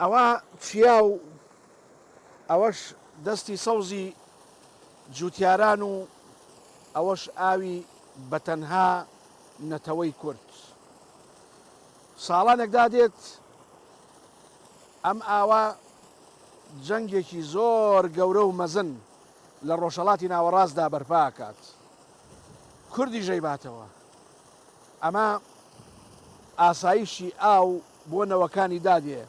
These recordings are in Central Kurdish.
ئەوە چیا و ئەوەش دەستی سەوزی جوتیاران و ئەوەش ئاوی بەتەنها نەتەوەی کورد. ساڵانێک دادێت ئەم ئاوە جەنگێکی زۆر گەورە و مەزن لە ڕۆژهەڵاتی ناوەڕاستدا بەرپا ئەکات. کوردیش ئەیباتەوە. ئەمە ئاسایشی ئاو بۆ نەوەکانی دادێ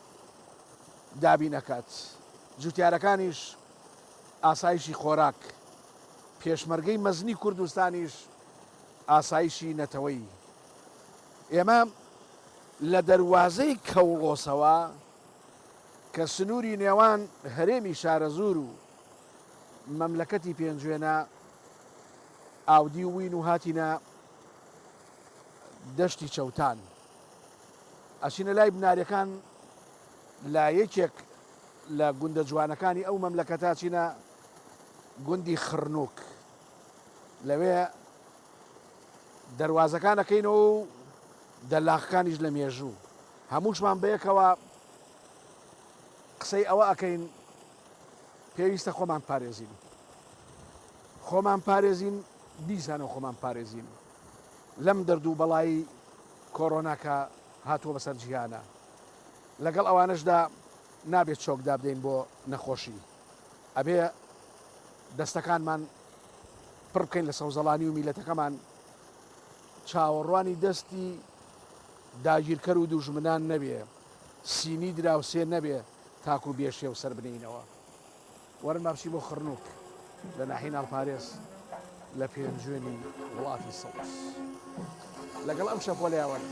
دابین ئەکات. جوتیارەکانیش ئاسایشی خۆراک، پێشمەرگەی مەزنی کوردستانیش ئاسایشی نەتەوەیی. ئێمە لە دەروازەی کەوڵۆسەوە کە سنووری نێوان هەرێمی شارەزوور و مەملەکەتی پێنجوێنە ئاودیو بووین و هاتینە دەشتی چەوتان ئەچینە لای بنارەکان لە یەکێک لە گوندە جوانەکانی ئەو مەملەکەتە ئەچینە گوندی خڕنوک لەوێ دەروازەکان ئەکەینەوە و دەلاقەکانیش لە مێژوو هەمووشمان بەیەکەوە قسەی ئەوە ئەکەین پێویستە خۆمان پارێزین خۆمان پارێزین دیسانەوە خۆمان پارێزین لەم دەرد و بەڵایی کۆرۆنا کە هاتووە بەسەر جیهانە لەگەڵ ئەوانەشدا نابێت چۆک دابدەین بۆ نەخۆشی ئەبێ دەستەکانمان پڕ بکەین لە سەوزەڵانی و میلەتەکەمان چاوەڕوانی دەستی داگیرکەر و دوژمنان نەبێ، سینی دراوسێ نەبێ تاکو بێشێ و سەر بنێینەوە. وەرن با بچین بۆ خڕنوک لە ناحیەی ناڵپارێز لە پێنجوێنی وڵاتی سەوز. لەگەڵ ئەم شەپۆلەیا وەرن.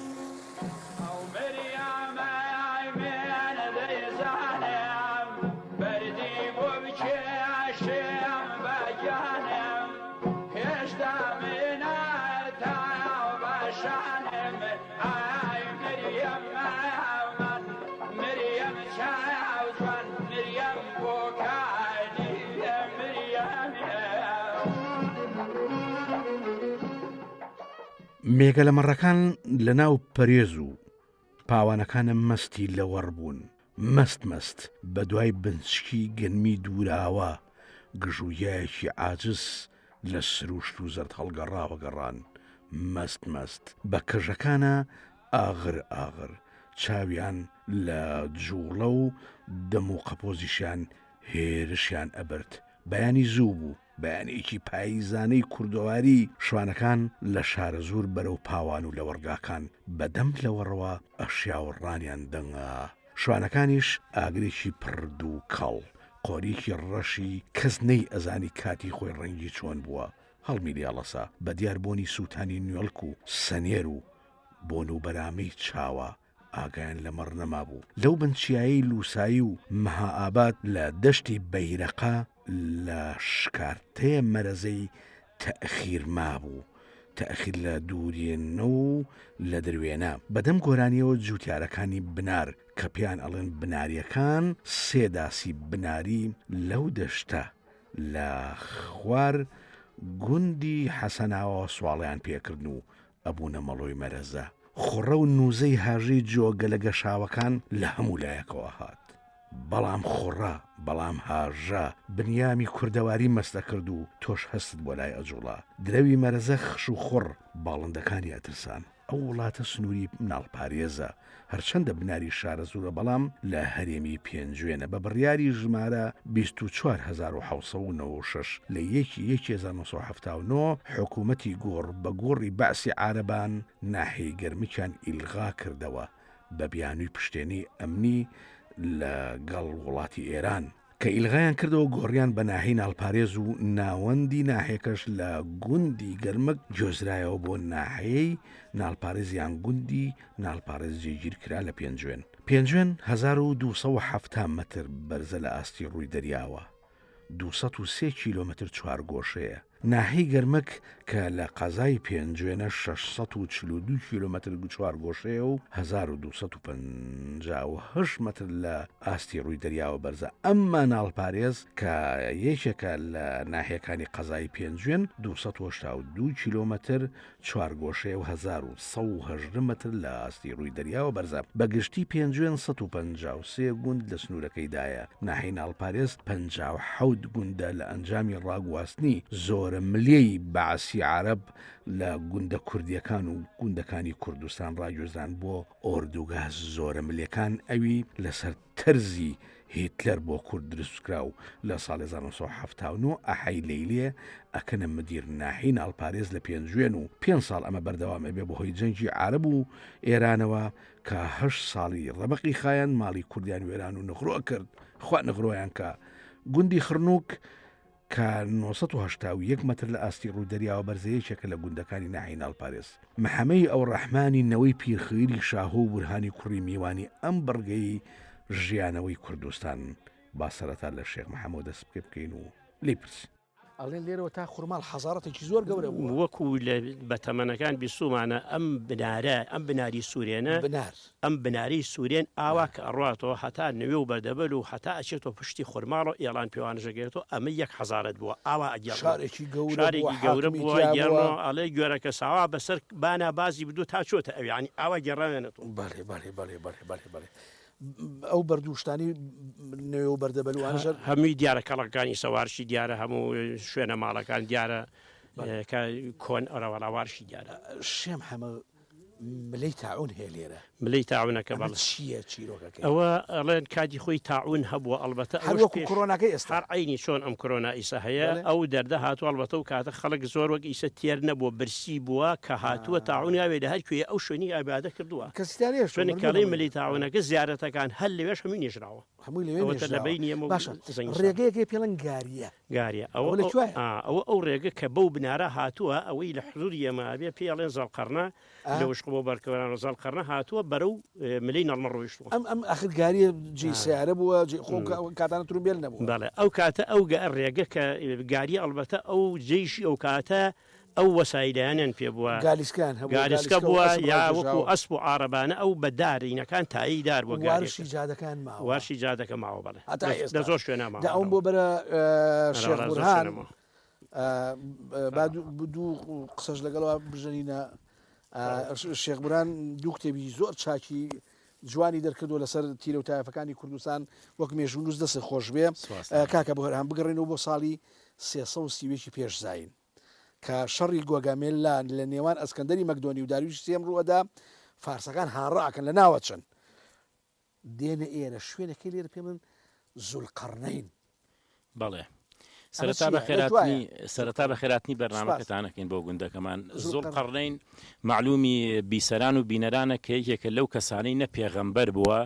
مێگەلە مەڕەکان لە ناو پەرێز و پاوانەکانە مەستی لەوەڕ بوون، مەست مەست بە دوای بنچکی گەنمی دووراوە گژوگیایەکی عاجز لە سروشت و زەرد هەڵگەڕاوە گەڕان، مەست مەست بە کەژەکانا ئاغر ئاغر چاویان لە جووڵە و دەم و قەپۆزیشیان هێرشیان ئەبرد. بەیانی زوو بوو، بەیانێکی پاییزانەی کوردەواری، شوانەکان لە شارەزوور بەرەو پاوان و لەوەڕگاکان بە دەم لەوەڕەوە ئەشیاوڕانیان دەنگا. شوانەکانیش ئاگرێکی پڕ دووکەڵ، قۆریکی ڕەشی کەس نەی ئەزانی کاتی خۆی ڕەنگی چۆن بووە، هەڵمی لێڵەسا، بە دیار بۆنی سووتانی نوێڵک و سەنێر و بۆن و بەرامەی چاوە ئاگایان لە مەڕ نەمابوو. لەو بن چیایەی لووسایی و مەهائاباد لە دەشتی بەیرەقە لە شکارتەیە مەرەزەی تەئخیر مابوو، تەئخیر لە دوورێنە و لە دروێنە. بە دەم گۆرانییەوە جووتیارەکانی بنار کە پێیان ئەڵێن بنارییەکان سێ داسی بناری لەو دەشتە لە خوار گوندی حەسەناوە سواڵیان پێکردن و ئەبوونە مەڵۆی مەرەزە. خوڕە و نووزەی هاژەی جۆگەلە گەشاوەکان لە هەموو لایەکەوە هات. بەڵام خوڕە، بەڵام هاژە، بنیامی کوردەواری مەست ئەکرد و تۆش هەستت بۆ لای ئەجوڵا. درەوی مەرەزە خش و خوڕ باڵندەکانی ئەترسان. ئەو وڵاتە سنووری مناڵپارێزە، هەرچەندە بناری شارەزوورە بەڵام لە هەرێمی پێنجوێنە بە بڕیاری ژمارە 24796 لە یەکی یەکی 1979 حکوومەتی گۆڕ بە گۆڕی بەعسی عارەبان ناحیەی گەرمکیان ئیلغا کردەوە بە بیانووی پشتێنەی ئەمنی لە گەڵ وڵاتی ئێران. کە ئیلغایان کردەوە گۆڕیان بە ناحیەی ناڵپارێز و ناوەندی ناحیەکەش لە گوندی گەرمک گوێزرایەوە بۆ ناحیەی ناڵپارێز یان گوندی ناڵپارێز جێگیر کرا لە پێنجوێن. پێنجوێن 1270 مەتر بەرزە لە ئاستی ڕووی دەریاوە، 203 کیلۆمەتر چوارگۆشەیە. ناحیەی گەرمک کە لە قەزای پێنجوێنە 642 کیلۆمەتر چوارگۆشەیە و 1258 مەتر لە ئاستی ڕووی دەریاوە بەرزە، ئەمما ناڵپارێز کە یەکێکە لە ناحیەکانی قەزای پێنجوێن 282 کیلۆمەتر چوارگۆشەیە و 1118 مەتر لە ئاستی ڕووی دەریاوە بەرزە. بە گشتی پێنجوێن 153 گوند لە سنوورەکەیدایە. ناحیەی ناڵپارێز 57 گوندە لە ئەنجامی ڕاگواستنی زۆرەملێی بەعسی عەرەب لە گوندە کوردییەکان و گوندەکانی کوردستان ڕاگوێزران بۆ ئۆردوگا زۆرەملێکان ئەوی لەسەر تەرزی هیتلەر بۆ کورد دروستکرا و لە ساڵی 1979 ئەحەی لەیلێ ئەکەنە مدیر ناحیەی ناڵپارێز لە پێنجوێن و پێنج ساڵ ئەمە بەردەوام ئەبێ بەهۆی جەنگی عارەب و ئێرانەوە کە هەشت ساڵی ڕەبەقی خایاند ماڵی کوردیان وێران و نغرۆ کرد خوا نغرۆیان کا گوندی خڕنوک کە 981 مەتر لە ئاستی ڕووی دەریاوە بەرزە یەکێکە لە گوندەکانی ناحیەی ناڵپارێز. محەمەی ئەوڕەحمانی نەوەی پیرخویری شاهۆ و بورهانی کوڕی میوانی ئەم بڕگەی ژیانەوەی کوردستان با سەرەتا لە شێخ محەمەوە دەست پێ بکەین و لێی پرسین. ئەڵێن لێرەوە تا خورماڵ حەزاڕەتێکی زۆر گەورە بووە. وەکو لە بەتەمەنەکان بیستوومانە ئەم بنارە، ئەم بناری سوورێنە، بنار. ئەم بنارەی سوورێن ئاوا کە ئەڕواتەوە هەتا نوێ و بەردەبەل و هەتا ئەچێتەوە پشتی خورماڵەوە ئێڵان پێوانەش ئەگەرێتەوە ئەمە یەک حەزارەت بووە ئاوا ئەگێڕنەوە. شارێکی گەورە بووە، شارێکی گەورە حاکمی بووە تیا بووە. گێڕنەوە ئەڵێ گوێرەکە ساوا بەسەر بانا بازی بردووە تا چۆتە ئەوێ یانی ئاوا گێڕاویانەتەوە. بەڵێ بەڵێ بەڵێ بەڵێ بەڵێ بەڵێ ئەو بەرد و شتانەی نوێ و بەردەبەل و ئەوانەش هەر. هەمووی دیارە کەڵەکانی سەوارشی دیارە هەموو شوێنە ماڵەکان دیارە کە کۆن ئەرەوەڵا وارشی دیارە. شێم حەمە ملەی تاعون هەیە لێرە. ملەی تاعونەکە ئەمە بەڵێ. چییە چیرۆکەکەی؟ ئەوە ئەڵێن کاتی خۆی تاعون هەبووە ئەڵبەتە هەر ئەوەش وەکو پێش کۆرۆناکەی ئێستا. هەر عەینی چۆن ئەم کۆرۆنا ئیسە هەیە بەڵێ. ئەو دەردە هاتووە ئەڵبەتە ئەو کاتە خەڵک زۆر وەک ئیسە تێر نەبووە برسی بووە کە هاتووە تاعون یاوێ لە هەر کوێیە ئەو شوێنی ئابادە کردووە. کەسی تا نەهێشتووە شوێنێک مردووە کە ئەڵێی هەمووی. ملەی تاعونەکە زیارەتەکان هەر لەوێش هەمووی نێژراوە. هەمووی لەوێ ئەوەتە لە نێژراوە. بەینی ئێمە و باشە زەنگی ساڵ. ڕێگەیەک هەیە پێڵێن گارییە. گاریە ئەوە ئەوە لە ئەو کوێیە؟ ئا ئەوە ئەو ڕێگە کە بەو بنارە هاتووە ئەوەی لە حزوری ئێمە ئەبێ پێی ئەڵێن زەڵقەڕنە ئا. لە وشک بۆ بەرکەوەران و زەڵقەڕنە هاتووە بەرەو ملەی نەڵمە ڕۆیشتووە. ئەم ئەم ئاخر گاریە جێی ئا. سەیارە بووە جێ خۆ ئەو کاتانە ترومبێل نەبووە. بەڵێ ئەو کاتە ئەو گە ڕێگە کە گاریە ئەڵبەتە ئەو جەیشی ئەو کاتە ئەو وەسایلانیان پێ بووە گالیسکەیان هەبووە گالیسکە گالیسکە و بووە ئەسپ یا وەکو ڕاکێشراوە. ئەسپ و عارەبانە ئەو بە دار ینەکان تایەی دار بووە گاریەکە. وارشی جادەکان ماوە. وارشی جادەکە ماوە بەڵێ هەتا لە ئێستا. زۆر شوێنا ماوە دە ئەوم بۆ ئەرەوە. بەرە شێخ ئەرەوەڵا زۆر بورهان شوێنە ماوە. با دوو قسەش لەگەڵەوە بژەنینە شێخ بورهان دوو کتێبی زۆر چاکی جوانی دەرکردووە لەسەر تیرە و تایەفەکانی کوردستان وەک مێژوونووس دەستت خۆش بێ کاکە بورهان بگەڕێنەوە بۆ ساڵی 331 پێش زایین کە شەڕی گۆگامێلا لە نێوان ئەسکەندەری مەکدۆنی و داریوشی سێیەم ڕووئەدا، فارسەکان هاڕە ئەکەن لە ناوەچن دێنە ئێرە شوێنەکەی لێرە پێ بڵێن زولقەڕنەین. بەڵێ ئەمە سەرەتا چییە؟ بە لە خێراتنی کوایە؟ سەرەتا بە زولقەڕنەین. خێراتنی سوپاس. بەرنامەکەتان ئەکەین بۆ گوندەکەمان زولقەڕنەین. زوڵقەڕنەین مەعلومی بیسەران و بینەرانە کە یەکێکە لەو کەسانەی نە پێغەمبەر بووە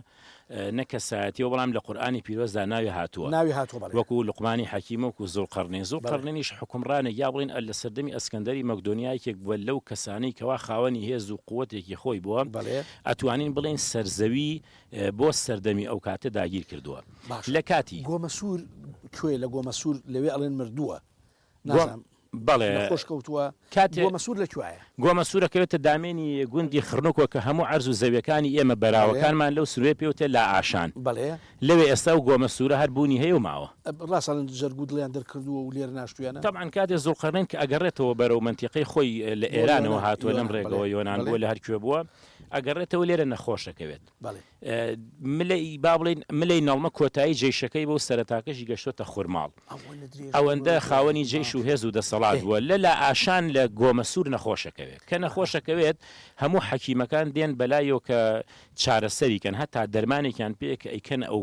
نە کەسایەتیەوە بەڵام لە قورئانی پیرۆزدا ناوی هاتووە ناوی هاتووە بەڵێ. وەکو لوقمانی حەکیم وەکو زوڵقەڕنەین بەڵێ. زوڵقەڕنەینیش حوکمڕانێک یا بڵێین لە سەردەمی ئەسکەندەری مەکدۆنیا یەکێک بووە لەو کەسانەی کەوا خاوەنی هێز و قوەتێکی خۆی بووە بەڵێ. ئەتوانین بڵێین سەرزەوی بۆ سەردەمی ئەو کاتە داگیر کردووە باشە لە کاتی. گۆمەسوور کوێیە لە گۆمەسوور لەوێ ئەڵێن مردووە گۆم نازانم بەڵێ نەخۆش کەوتووە کاتێ گۆمەسوور لە کوێیە؟ گۆمەسوور ئەکەوێتە دامێنی گوندی خڕنوکەوە کە هەموو عەرز و زەویەکانی ئێمە بەڵێ. بەراوەکانمان لەو سروەیە پێوتێ لاعاشان بەڵێ. لەوێ ئێستا ئەو گۆمەسوورە هەر بوونی هەیە و ماوە. ڕاستە ئەڵێن جەرگ و دڵیان دەرکردووە و لێرە ناشتوویانە؟ تەبعەن کاتێ زوڵقەرنەین کە ئەگەڕێتەوە بەرەو مەنتیقەی خۆی لە بۆ ئێرانەوە یۆنان هاتووە لەم یۆنان بەڵێ ڕێگەوە یۆنان بەڵێ. بووە لە هەر کوێ بووە ئەگەڕێتەوە لێرە نەخۆش ئەکەوێت. بەڵێ. ملەی با بڵێین ملەی نەڵمە کۆتایی جەیشەکەی بوو سەرەتاکەشی گەشتۆتە خورماڵ ئەوەندە خاوەنی جەیش و هێز و دەسەڵات بووە لە لا ئاشان لە گۆمەسوور نەخۆشەکەوێت کە نەخۆشەکەوێت هەموو حەکیمەکان دێن بەلایەوە کە چارەسەری کەن هەتا دەرمانێکیان پێ کە ئەیکەن ئەو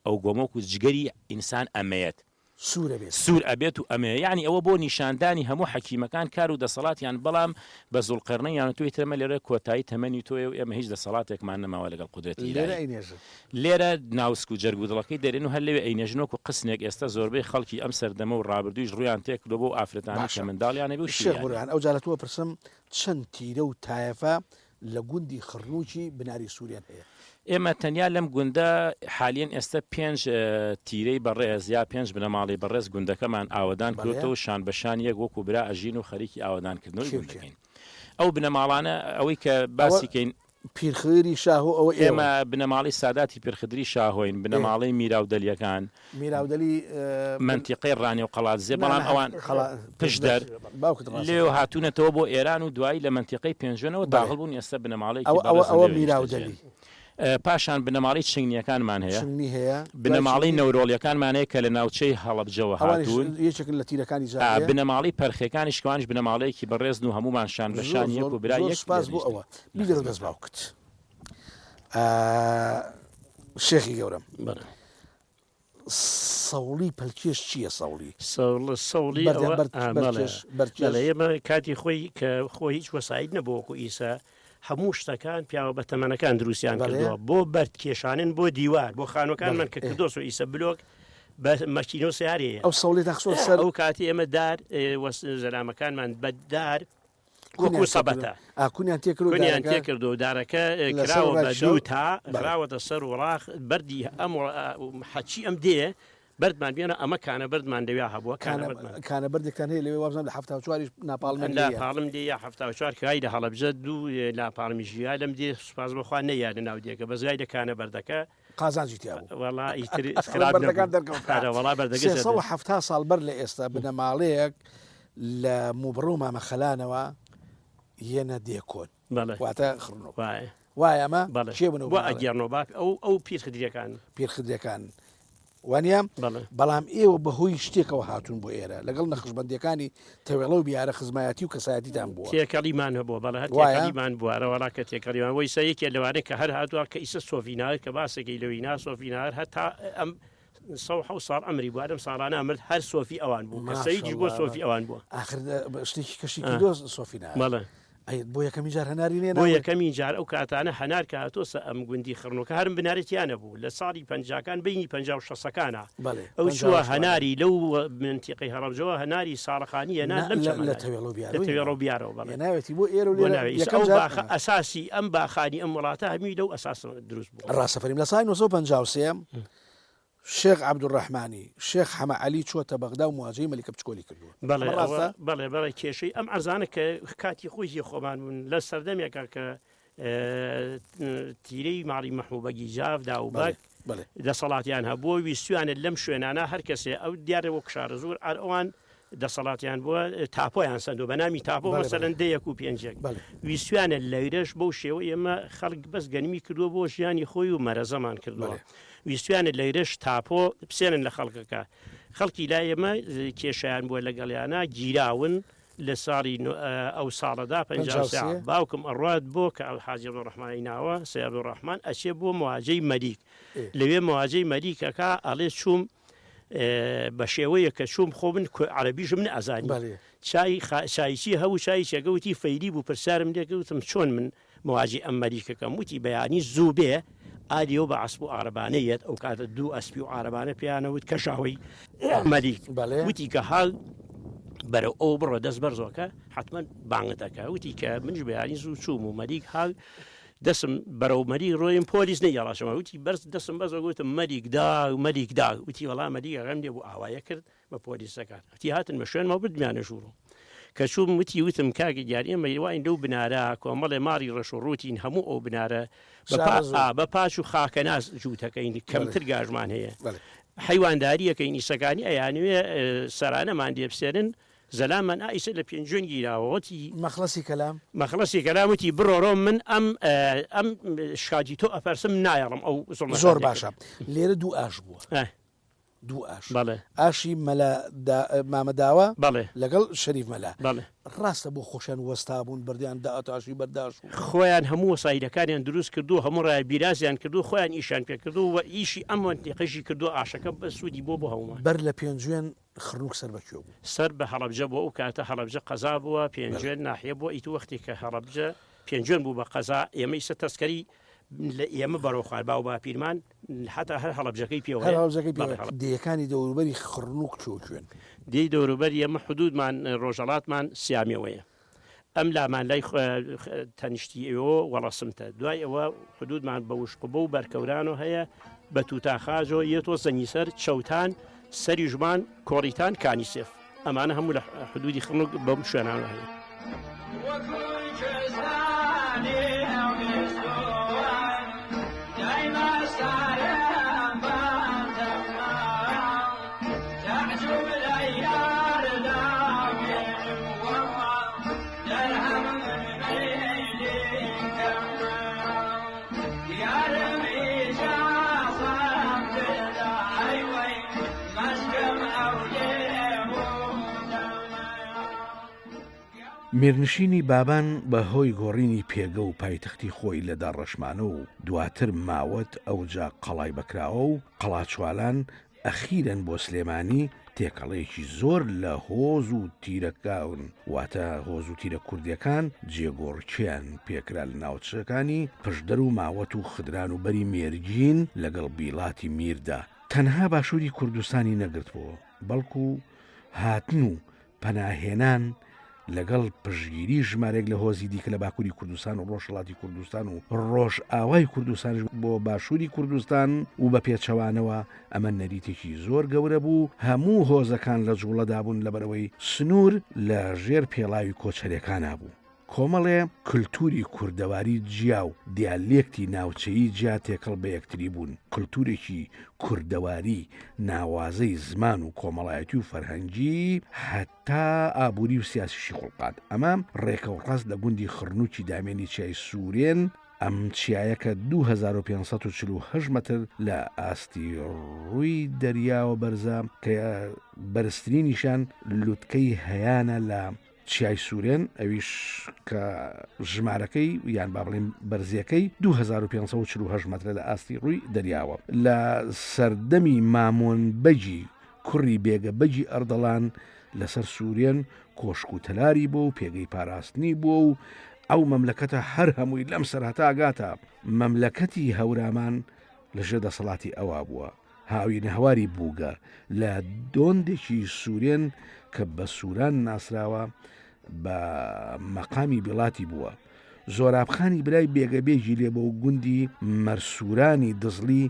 ئەو گۆمەوەکو جگەری ئینسان ئەمەیەت سوور ئەبێت. سوور ئەبێت و ئەمەیە یەعنی ئەوە بۆ نیشاندانی هەموو حەکیمەکان کار و دەسەڵاتیان بەڵام بە زوڵقەرنەین یان تۆ ئیتر ئەمە لێرە کۆتایی تەمەنی تۆیە و ئێمە هیچ دەسەڵاتێکمان نەماوە لەگەڵ قودرەتی لێرە ئیلاهی ئەینێژن. لێرە ناوسک و جەرگ و دڵەکەی دەرێن و هەر لەوێ ئەینێژن وەکو قسنێک ئێستا زۆربەی خەڵکی ئەم سەردەمە و ڕابردوویش ڕوویان تێکردووە بەو ئافرەتانەی کە باشە منداڵیان ئەبێ و شێخ شیریان بورهان ئەوجا لە تۆ ئەپرسم چەند تیرە و تایەفە. لە گوندی خڕنووکی بناری سوورێن هەیە؟ ئێمە تەنیا لەم گوندە حالیەن ئێستە پێنج تیرەی بەڕێز یا پێنج بنەماڵەی بەڕێز گوندەکەمان ئاوەدان کردۆتەوە و شان بە شان یەک وەکوو برا ئەژین و خەریکی ئاوەدان کردنەوەی گوندەکەین. ئەو بنەماڵانە ئەوەی کە باسی کەین. پیرخدری شاهۆ ئەوە ئێوەن؟ ئێمە بنەماڵەی ساداتی پیرخدری شاهۆین، بنەماڵەی میراودەلییەکان. میراودەلی مەنتیقەی ڕانیە و قەڵادزێ، بەڵام ئەوان پشدەر لێوە هاتوونەتەوە بۆ ئێران و دوایی لە مەنتیقەی پێنجوێنەوە داخڵ بوون، ئێستا بنەماڵەیەکی بەڕێزن لەوێ نیشتەجێن. پاشان بنەماڵەی چنگنییەکانمان هەیە، بنەماڵەی نەورۆڵییەکانمان هەیە کە لە ناوچەی هەڵەبجەوە هاتوون، بنەماڵەی پەرخێکانیش کە ئەوانیش بنەماڵەیەکی بەڕێزن و هەموومان شان بە شان یەک و برا یەک لێ نیشتەجێن. شێخی گەورەم سەوڵی پەلکێش چییە سەوڵی؟ سەوڵی ئێمە کاتی خۆی کە خۆ هیچ وەسایت نەبوو وەکو ئیسە هەموو شتەکان پیاوە بە تەمەنەکان دروستیان کردووە بۆ بەرد کێشانن بۆ دیوار بۆ خانوەکانمان کە کردۆس و ئیسە بلۆک بە مەکینە و سیارەیە ئەو سەوڵی تاخسۆ سەر ئەو کاتی ئێمە دار زەلامەکانمان بە دار وەکو سەبەتە کونیان تێکرد کونیان تێکرد و دارەکە کراوە بە دوو تا خراوەتە سەر و ڕاخ بەردی ئەم حەچی ئەم دێ بەردمان بێنە ئەمە کانە بەردمان لەویا هەبووە کانە بەردمان کانە بەردێکتان هەیە لەوێ وابزانم لە 74یش ناپاڵم لێیە لاپاڵم لێیە 74 کای لە هەڵەبجە دوو لاپاڵمی ژیا لەم دێ سوپاس بەخوا نەیا لە ناو دێکە بەس گای لە کانە بەردەکە قازانجی تیا بوو وەڵا ئیتر خراپ بەردەکان نەبوو دەرکەوت ئەرە وەڵا بەردەکە زەرد 370 ساڵ بەر لە ئێستا بنەماڵەیەک لە موبڕە و مامەخەلانەوە یەنە دێکۆن بەڵێ واتە خڕنۆک وایە وایە ئەمە بەڵێ کێ بوون ئەو بۆ بنەماڵەیە؟ ئەگێڕنەوە باپ ئەو ئەو پیرخدریەکان پیرخدرەکان وانە؟ بەڵێ. بەڵام ئێوە بەهۆی شتێکەوە هاتوون بۆ ئێرە، لەگەڵ نەخشبەندییەکانی تەوێڵە و بیارە خزمایەتی و کەسایەتیتان بووە. تێکەڵیمان هەبووە، بەڵێ هەر وایە؟ تێکەڵیمان بووە، ئەرە وەڵا کە تێکەڵیمان بووە، ئیستا یەکێ لەوانەی کە هەر هاتووە کە ئیستا سۆفی ناهر کە باسێکەی لەوی نا سۆفی ناهر هەتا ئەم 107 ساڵ ئەمری بووە، لەم ساڵانە مرد هەر سۆفی ئەوان بوو، کە سەیدیش بووە ماشەڵڵا سۆفی ئەوان بووە. ئاخر شتێکی کەشی کردووە سۆفی ناهر. بەڵێ. ئەی بۆ یەکەمین جار هەناری بۆ نێناوە؟ یەکەمین جار ئەو کاتانە هەنار کە هاتۆسە ئەم گوندی خڕنۆکە هەرم بنارێ تیا نەبوو لە ساڵی پەنجاکان بەینی پەنجا و شەسەکانا بەڵێ ئەو پەنجا و چووە هەشت هەناری لەو مەنتیقەی هەڵەبجەوە هەناری ساڵەخانی هێنا نا لەم لە لە چەمەنایە تەوێڵە و لە بیارەوەی تەوێڵە هێناوە و بیارەوە بەڵێ هێناوێتی بۆ ئێرە و بۆ لێرە ناوێ ئیسە یەکەم ئەو جار باخە ئەساسی ئەم باخانی ئەم وڵاتە هەمووی لەو ئەساسەوە دروست بووە. ڕاستە فەریم لە ساڵی 953 شێخ عەبدولڕەحمانی شێخ حەمە عەلی چووەتە بەغدا و مواجەی مەلیکە بچکۆلی کردووە. بەڵێ ئەمە ئەوە ڕاستە؟ بەڵێ بەڵێ کێشەی ئەم عەرزانە کە کاتی خۆی هی خۆمان بوون لە سەردەمێکا کە تیرەی ماڵی مەحموو بەگی جاف داوبەگ بەڵێ دەسەڵاتیان هەبووە ویستویانە لەم شوێنانە هەر کەسێ ئەو دیارە وەک شارەزوور ئەر ئەوان دەسەڵاتیان بووە تاپۆیان سەندووە بە نامی تاپۆ بەڵێ بەڵێ مەسەلەن دەیەک و پێنجێک بەڵێ ویستویانە لەیرەش بەو شێوە ئێمە خەڵک بەس گەنمی کردووە بۆ ژیانی خۆی و مەرەزەمان کردووە بەڵێ ویستویانە لەیرەش تاپۆ بسێنن لە خەڵکەکە خەڵکی لای ئێمە کێشەیان بووە لەگەڵیانە گیراون لە ساڵی ئەو ساڵەدا 53 باوکم ئەڕوات بۆ کە ئەو حاجی عەبدولڕەحمانی ناوە سەی عەبدولڕەحمان ئەچێ بۆ مواجەی مەلیک لەوێ مواجەی مەلیکەکە ئەڵێ چووم بە شێوەیە کە چووم خۆ من عەرەبیشم نەئەزانی چای چایچی هەبوو چای چێکە وتی فەیلی بوو پرسیارم لێ کرد وتم چۆن من مواجی ئەم مەلیکەکەم وتی بەیانی زوو بێ ئالیەو بە ئەسپ و عارەبانە یەت ئەو کاتە دوو ئەسپی و عارەبانە پێیانە وت کەژاوەی مەلیک وتی کە هاڵ بەرەو ئەو بڕۆ دەست بەرزۆکە حتمما بانگت دەکا وتی کە منش بەیانی زوو چووم و مەلیک هاڵ دەسم بەرەو مەلیک ڕۆیم پۆلیس نەیەڵاشەوە وتی بەرز دەسم بەزە گوتم مەلیک دا مەلیک دا وتی وەڵا مەلیک ئەغەم لێ بوو ئاوایە کرد بە پۆلیسەکان وتی هاتن بە شوێنمەوە بردمیانە ژوورۆ کە چووم وتی وتم کاکە گیان ئێمە واین لەو بنارە کۆمەڵێ ماڕی ڕەش و ڕووتین هەموو ئەو بنارە بە پا- شارەزوور. ئا، بە پاچ و خاکەناز جووتەکەین کەمتر گاژمان هەیە بەڵێ. حەیوانداریەکەین ئیسەکانی ئەیانوێ اه، سەرانەمان لێ بسێنن زەلامان ئا ئیسە لە پێنجوێن گیراوە وتی مەخلەسی کەلام. مەخلەسی کەلام وتی بڕۆرۆ من ئەم اه، ئەم شکاتی تۆ ئەپەرسم نایەڵم ئەو زوڵمەتان زۆر لێ باشە کرد. لێرە دوو ئاش بووە. ئه. دوو ئاش. بەڵێ. ئاشی مەلا دا مامە داوە بەڵێ. لەگەڵ شەریف مەلا. بەڵێ. ڕاستە بۆ خۆشیان وەستابوون بەردیان دائەتاشی بەرداش و. خۆیان هەموو وەسایلەکانیان دروست کردوو هەموو ڕایە بیرازیان کردوو خۆیان ئیشیان پێ کردوو و ئیشی ئەم مەنتیقەشی کردووە ئاشەکە بە سوودی بووە بۆ هەموومان. بەر لە پێنجوێن خڕنووک سەر بە کوێ بوو؟ سەر بە هەڵەبجە بووە ئەو کاتە هەڵەبجە قەزا بووە پێنجوێن ناحیە بووە ئیتر وەختی کە هەڵەبجە پێنجوێن بوو بە قەزا ئێمە ئیسە تەسکەری لە ئێمە بەرەو خوار باو باپیرمان حتا هەر هەڵەبجەکەی پێوە هەر هەڵەبجەکەی پێوە دێیەکانی دەوروبەری خڕنووک کوێ و کوێن؟ دێی دەوروبەری ئێمە حدوودمان ڕۆژهەڵاتمان سیامێوەیە. ئەم لامان لای تەنیشتی ئێوە وەڵەسمتە دوای ئەوە حدودمان بە وشقبە و بەرکەورانەوە هەیە بە توتاخاجۆ یەتۆ زەنگیسەر چەوتان سەری ژمان کۆڕیتان کانی سێف ئەمانە هەموو لە حدودی خڕنوک بەم شوێنانە هەیە. میرنشینی بابان بە هۆی گۆڕینی پێگە و پایتەختی خۆی لە داڕەشمانە و دواتر ماوەت ئەوجا قەڵای بەکراوە و قەڵاچوالان ئەخیرەن بۆ سلێمانی تێکەڵەیەکی زۆر لە هۆز و تیرەکان واتە هۆز و تیرە کوردیەکان جێگۆڕکێیان پێکرا لە ناوچەکانی پشدەر و ماوەت و خدران و بەری مێرگین لەگەڵ بیڵاتی میردا تەنها باشوری کوردستانی نەگرتبۆوە بەڵکو هاتن و پەناهێنان لەگەڵ پشتگیری ژمارێک لە هۆزی دیکە لە باکووری کوردستان و ڕۆژهەڵاتی کوردستان و ڕۆژئاوای کوردستانیش بۆ باشووری کوردستان و بە پێچەوانەوە ئەمە نەریتێکی زۆر گەورە بوو هەموو هۆزەکان لە جوڵەدا بوون لەبەرئەوەی سنوور لە ژێر پێڵاوی کۆچەرێکانا بوو. کۆمەڵێ کلتوری کوردەواری جیا و دیالێکتی ناوچەیی جیا تێکەڵ بە یەکتری بوون، کلتورێکی کوردەواری ناوازەی زمان و کۆمەڵایەتی و فەرهەنگی هەتا ئابووری و سیاسیشی خوڵقاند. ئەمە ڕێکەوڕاست لە گوندی خڕنووکی دامێنی چیای سوورێن، ئەم چیایە کە 2548 مەتر لە ئاستی ڕووی دەریاوە بەرزە، کە بەرزترینیشیان لوتکەی هەیانە لە چیای سوورێن ئەویش کە ژمارەکەی یان با بڵێین بەرزیەکەی 2548 مەترە لە ئاستی ڕووی دەریاوە لە سەردەمی مامۆن بەگی کوڕی بێگە بەگی ئەردەڵان لەسەر سوورێن کۆشک و تەلاری بۆ و پێگەی پاراستنی بووە و ئەو مەملەکەتە هەر هەمووی لەم سەر هەتاگاتە مەملەکەتی هەورامان لەژێر دەسەڵاتی ئەوا بووە. هاوینەهەواری بووگە لە دۆندێکی سوورێن کە بە سووران ناسراوە بە مەقامی بیڵاتی بووە. زۆرابخانی برای بێگە بێگی لێ بۆ گوندی مەرسوورانی دزڵی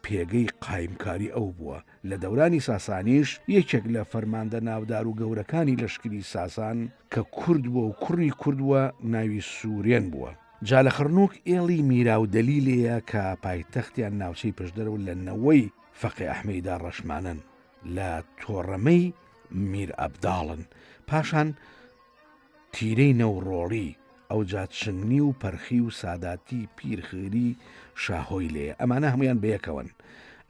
پێگەی قایمکاری ئەو بووە. لە دەورانی ساسانیش یەکێک لە فەرماندە ناودار و گەورەکانی لەشکری ساسان کە کورد بووە و کوڕی کورد بووە ناوی سوورێن بووە. جا لە خڕنوک ئێڵی میراودەلی لێیە کە پایتەختیان ناوچەی پشدەرە و لە نەوەی فەقێ ئەحمەیدا ڕەشمانەن لە تۆڕەمەی میر ئەبداڵن پاشان تیرەی نەوڕۆڵی ئەوجا چنگنی و پەرخی و ساداتی پیر خیری شاهۆی لێیە ئەمانە هەمویان بەیەکەوەن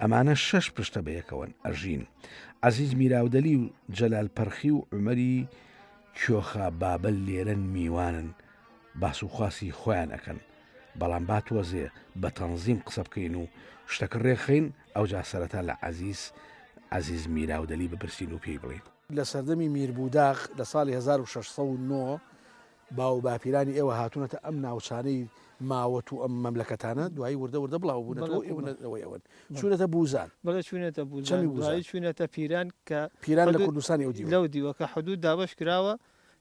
ئەمانە شەش پشتە بەیەکەوەن ئەژین عەزیز میراودەلی و جەلال پەرخی و عومەری کیۆخا بابل لێرەن میوانن باس و خواسی خۆیان ئەکەن بەڵام با تۆزێ بە تەنزیم قسە بکەین و شتەکە ڕێکخەین ئەوجا سەرەتا لە عەزیز عەزیز میراودەلی بپرسین و پێی بڵێین. لە سەردەمی میر بوداغ لە ساڵی 1609 باو و باپیرانی ئێوە هاتوونەتە ئەم ناوچانەی ماوەت و ئەم مەملەکەتانە دوایی وردە وردە بڵاو بوونەتەوە ئێوە نەوەی ئەوەن چوونەتە بوزان. بەڵێ چوونەتە بوزان دوایی چوونەتە پیران کە پیران لە کوردستانی ئەو دیوە لەو دیوە کە حدوود دابەش کراوە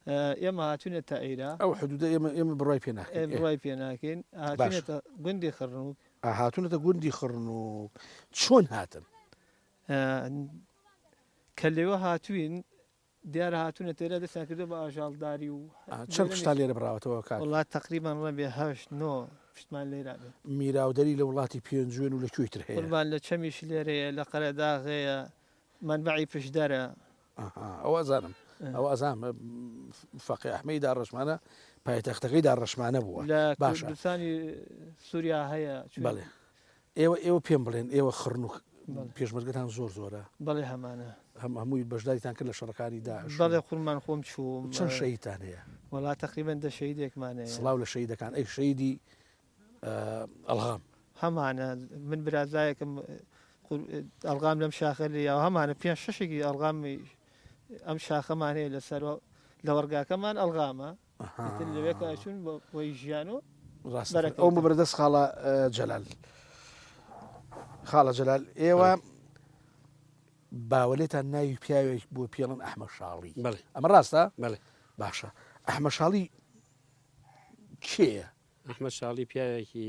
ئێمە هاتوینەتە ئەیرا. ئەو حدودە ئێمە ئێمە بڕوای پێ ناکەین. ئێ بڕوای پێ ناکەین. هاتوینەتە گوندی خڕنوک. ئا هاتوونەتە گوندی خڕنوک. چۆن هاتن؟ کە لێوە هاتوین دیارە هاتوونەتە ئێرە دەستیان کردووە بە ئاژاڵداری و. چەند پشتان لێرە بڕاوەتەوە کاک؟ وەڵا تەقریبەن ڕەنگبێ هەشت نۆ پشتمان لێرا بێ. میراودەری لە وڵاتی پێنجوێن و لە کوێی تر هەیە؟ قوربان لە چەمیش لێرەیە، لە قەرەداغەیە، مەنبەعی پشدەرە. ئەها ئەوە ئەزانم ئەوە ئەزانم فەقێ ئەحمەی داڕەشمانە پایتەختەکەی داڕەشمانە بووە لە باشە کوردستانی سووریا هەیە چون بەڵێ ئێوە ئێوە پێم بڵێن ئێوە خڕن و پێشمەرگەتان زۆر زۆرە بەڵێ هەمانە هەم هەمووی بەشداریتان کرد لە شەڕەکانی داعش بەڵێ قوربان خۆم چووم چەند شەهیدتان هەیە وەڵا تەقریبەن دە شەهیدێکمان هەیە سڵاو لە شەهیدەکان ئەی شەهیدی ئەڵغام. هەمانە من برازایەکم ئەڵغام لەم شاخە لێیاوە هەمانە پێنج شەشێکی ئەڵغامی ئەم شاخەمان هەیە لەسەر لەوەڕگاکەمان ئەڵغامە ئیتر لەوێ کە ئەچوون بۆی ژیان و ڕاست ئەو ببرە دەست خاڵە جەلال خاڵە جەلال ئێوە باوەلێتان ناوی پیاوێک بۆ پێڵن ئەحمە شاڵی ئەمە ڕاستە باشە ئەحمە شاڵی. کێیە؟ ئەحمەد شاڵی پیاوێکی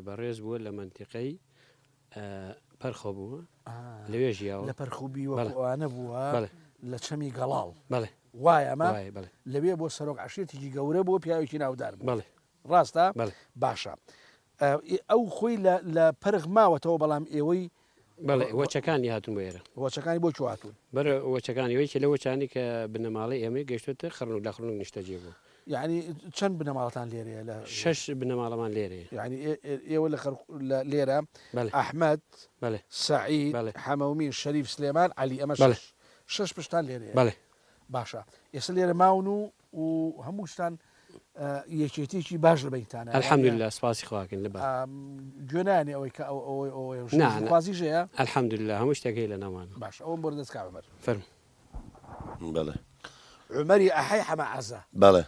بەڕێز بووە لە مەنتیقەی پەرخۆ بووە لەوێ ژیاوە. لە پەرخوبی وەکو ئەوانە بووە لە چەمی گەڵاڵ. بەڵێ. وایە ئەمە؟ وایە بەڵێ. لەوێ بۆ سەرۆک عەشیرەتێکی گەورە بووە پیاوێکی ناودار بووە. بەڵێ. ڕاستە؟ بەڵێ. باشە ئەو خۆی لە لە پەرخ ماوەتەوە بەڵام ئێوەی بەڵێ وەچەکانی هاتوون بۆ ئێرە. وەچەکانی بۆ کوێ هاتوون؟ بەرە وەچەکانی یەکێ لە وەچانی کە بنەماڵەی ئێمەی گەیشتۆتە خڕنوک لە خڕنوک نیشتەجێ بووە. یەعنی چەند بنەماڵەتان لێرەیە لە. شەش بنەماڵەمان لێرەیە. یەعنی ئێوە لە خەر لە لێرە بەڵێ. ئەحمەد بەڵێ. سەعید بەڵێ. حەمەومین شەریف سلێمان عەلی ئەمە بەڵێ. شەش شەش پشتان لێرەیە. بەڵێ. باشە ئێستا لێرە ماون و و هەمووشتان یەکێتیەکی باش لە بەینتانە الحمدللە سپاسی خوا کەین لە بە گوێ نایەنێ ئەوەی کە ئەو ئەوەی ئەوەی نا نا خوازیش هەیە الحمدللە هەموو شتێک هەیە لە ناومانە باش ئەوم بۆ دەست کاک عومەر فەرموو. بەڵێ. عومەری ئەحەی حەمە عەزە. بەڵێ.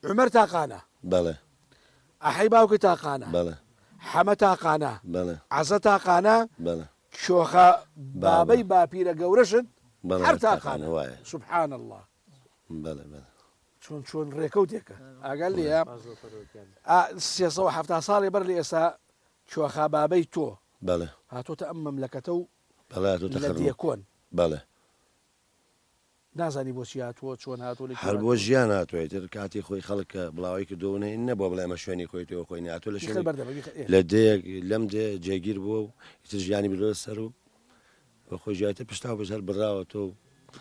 عومەر تاقانە. بەڵێ. ئەحەی باوکی تاقانە. بەڵێ. حەمە تاقانە. بەڵێ. عەزە تاقانە. بەڵێ. کۆخە بابەی باپیرە گەورەشت بەڵێ هەر هەر تاقانە تاقانە. وایە. سبحان اللە. بەڵێ بەڵێ. چۆن چۆن ڕێکەوتێکە ئاگات لێیە ئا 370 ساڵێ بەر لە ئێستا کوێخا بابەی تۆ بەڵێ. هاتۆتە ئەم مەملەکەتە و بەڵێ هاتۆتە لە خەرموو دێکۆن. بەڵێ. نازانی بۆچی هاتووە چۆن هاتووە لە کوێ هەر بۆ هاتووە؟ ژیان هاتووە ئیتر کاتی خۆی خەڵک کە بڵاوەی کردووە و نە نەبووە بڵێ ئەمە شوێنی خۆیەتی و خۆی نیە هاتووە لە بیخەر شوێنی بەردەمە بیخەر ئێ. لە دێیەک لەم دێ جێگیر بووە و ئیتر ژیانی بردۆتە سەر و بە خۆی ژیایتر پشتاو پشت هەر بڕاوەتەوە و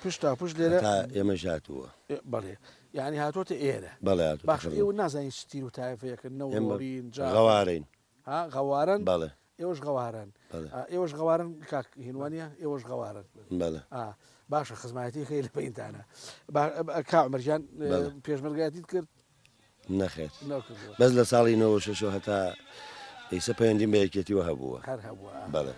پشتاو پشت لێرە هەتا ئێمەش هاتووە. بەڵێ یانی هاتۆتە ئێرە. بەڵێ هاتۆتە باشە خەرمانە. ئێوە نازانین چ تیر و تایەفەیەکن ئێمە نەوڕۆڵین جافن. غەوارەین. ها غەوارەن؟ بەڵێ. ئێوەش غەوارەن. بەڵێ. ئێوەش غەوارەن کاک هین وانیە؟ ئێوەش غەوارەن. بەڵێ. ئا باشە خزمایەتی هەیە لە بەینتانە. با کا عومەر گیان بەڵێ. پێشمەرگایەتیت کرد؟ نەخێر بەس لە ساڵی 96 هەتا ئیسە پەیوەندیم بە یەکێتیوە هەبووە. هەر هەبووە. بەڵێ.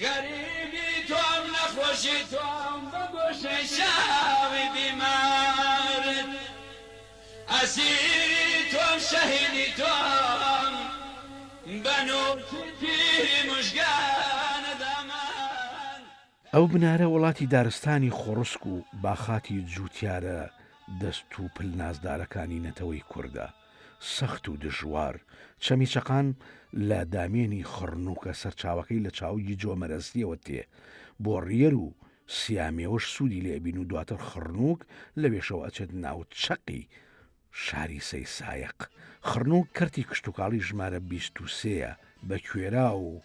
غەریبی تۆم نەخۆشی تۆم بە گۆشەی چاوی بیمارت ئەسیری تۆم شەهیدی تۆم بە نوکی تیری موژگانە دامان. ئەو بنارە وڵاتی دارستانی خۆڕسک و باخاتی جووتیارە دەست و پل نازدارەکانی نەتەوەی کوردە. سەخت و دژوار. چەمی چەقان لە دامێنی خڕنووکە سەرچاوەکەی لە چاوگی جۆمەرەزییەوە تێ. بۆ ڕیەر و سیامێوەش سوودی لێ ئەبین و دواتر خڕنووک لەوێشەوە ئەچێت ناو چەقی شاری سەی سایەق. خڕنووک کەرتی کشتوکاڵی ژمارە 23 یە، بە کوێراو و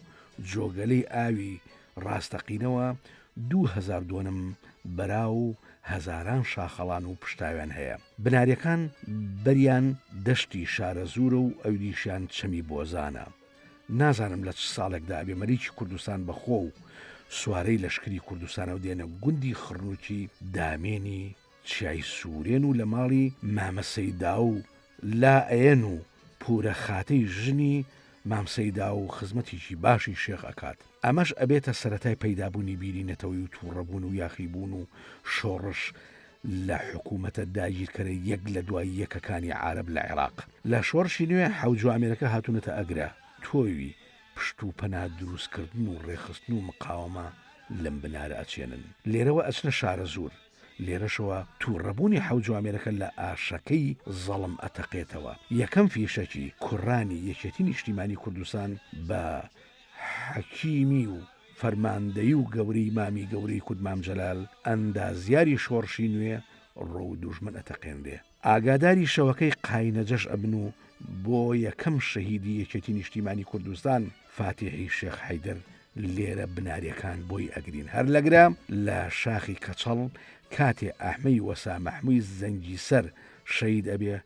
جۆگەلەی ئاوی ڕاستەقینەوە 2000 دۆنم بەراو و هەزاران شاخەڵان و پشتاویان هەیە. بناریەکان بەریان دەشتی شارەزوورە و ئەویدیشیان چەمی بۆزانە. نازانم لە چ ساڵێکدا ئەبێ مەلیکی کوردستان بە خۆ و سوارەی لەشکری کوردستانەوە دێنە گوندی خڕنووکی دامێنی چیای سوورێن و لە ماڵی مامە سەیداو لا ئەیەن و پوورە خاتەی ژنی مام سەیداو خزمەتێکی باشی شێخ ئەکات. ئەمەش ئەبێتە سەرەتای پەیدابوونی بیری نەتەوەی و تووڕەبوون و یاخیبوون و شۆڕش لە حکوومەتە داگیرکەرە یەک لە دوای یەکەکانی عارەب لە عێراق. لە شۆڕشی نوێ حەوجوامێرەکە هاتوونەتە ئەگرە تۆوی پشت و پەنا دروستکردن و ڕێکخستن و مقاوەمە لەم بنارە ئەچێنن. لێرەوە ئەچنە شارەزوور. لێرەشەوە تووڕەبوونی حەوجوامێرەکە لە ئاشەکەی زەڵم ئەتەقێتەوە. یەکەم فیشەکی کوڕانی یەکێتی نیشتیمانی کوردستان بە حەکیمی و فەرماندەیی و گەورەی مامی گەورەی کورد مام جەلال ئەندازیاری شۆڕشی نوێ ڕوو دوژمن ئەتەقێنرێ. ئاگاداری شەوەکەی قاینەجەش ئەبن و بۆ یەکەم شەهیدی یەکێتی نیشتیمانی کوردستان فاتیحی شێخ حەیدەر لێرە بناریەکان بۆی ئەگرین هەر لەگرە لە شاخی کەچەڵ کاتێ ئەحمەی وەسا مەحموی زەنگی سەر شەهید ئەبێ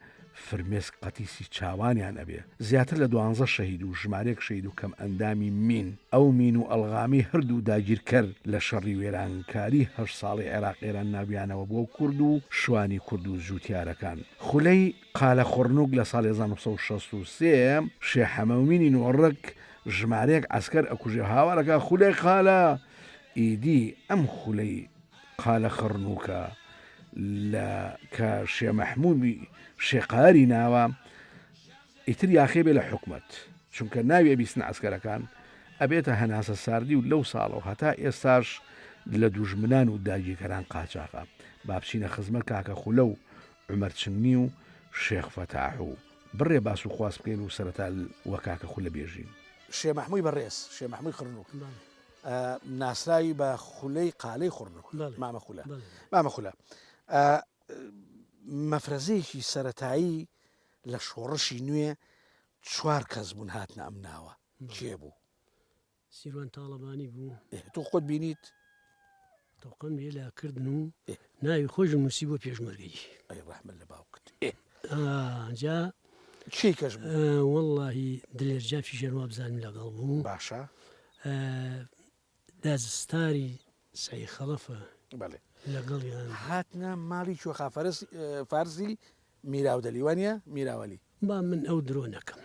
فرمێسک قەتیسی چاوانیان ئەبێ زیاتر لە دوانزە شەهید و ژمارەیەک شەهید و کەم ئەندامی مین ئەو مین و ئەڵغامی هەردوو داگیرکەر لە شەڕی وێرانکاری هەشت ساڵەی عێراق ئێران ناویانەوە بۆ کورد و شوانی کورد و جوتیارەکان خولەی قالە خڕنوک لە ساڵی 1963 شێخ حەمەومینی نۆڕک ژمارەیەک عەسکەر ئەکوژێ هاوار ئەکا خولەی قالە ئیدی ئەم خولەی قالە خڕنوکە لە کە شێ مەحمووی شێقاری ناوە ئیتر یاخێ بێ لە حکومەت چونکە ناوی ئەبیستن عەسکەرەکان ئەبێتە هەناسە ساردی و لەو ساڵەوە هەتا ئێستاش لە دوژمنان و داگیرکەران قاچاخە با بچینە خزمەت کاکە خولە و عومەر چنگنی و شێخ فەتاح و. بڕێ باس و خواس بکەین و سەرەتا وە کاکە خولە بێژین. شێ مەحمووی بەڕێز، شێ مەحمووی خڕنووک، ناسراوی بە خولەی قالەی خڕنووک، مامە خولە، مامە خولە مەفرەزەیەکی سەرەتایی لە شۆڕشی نوێ چوار کەس بوون هاتنە ئەم ناوە، کێ بوو؟ سیروان تاڵەبانی بوو. ئێ تۆ خۆت بینیت؟ تەوقەم لێ لاکردن و ناوی خۆشم نووسی بۆ پێشمەرگەی. ئەی ڕەحمەت لە باوکت. ئێ. جا. کێی کەش بوو؟ وەڵڵاهی دلێر جافیشیان وابزانم لەگەڵ بوو. باشە. دازستاری سەی خەڵەفە بەڵێ. لەگەڵیان. هاتنە ماڵی کوێخا فارسی میراودەلی وانە میراوەلی. با من ئەو درۆ نەکەم.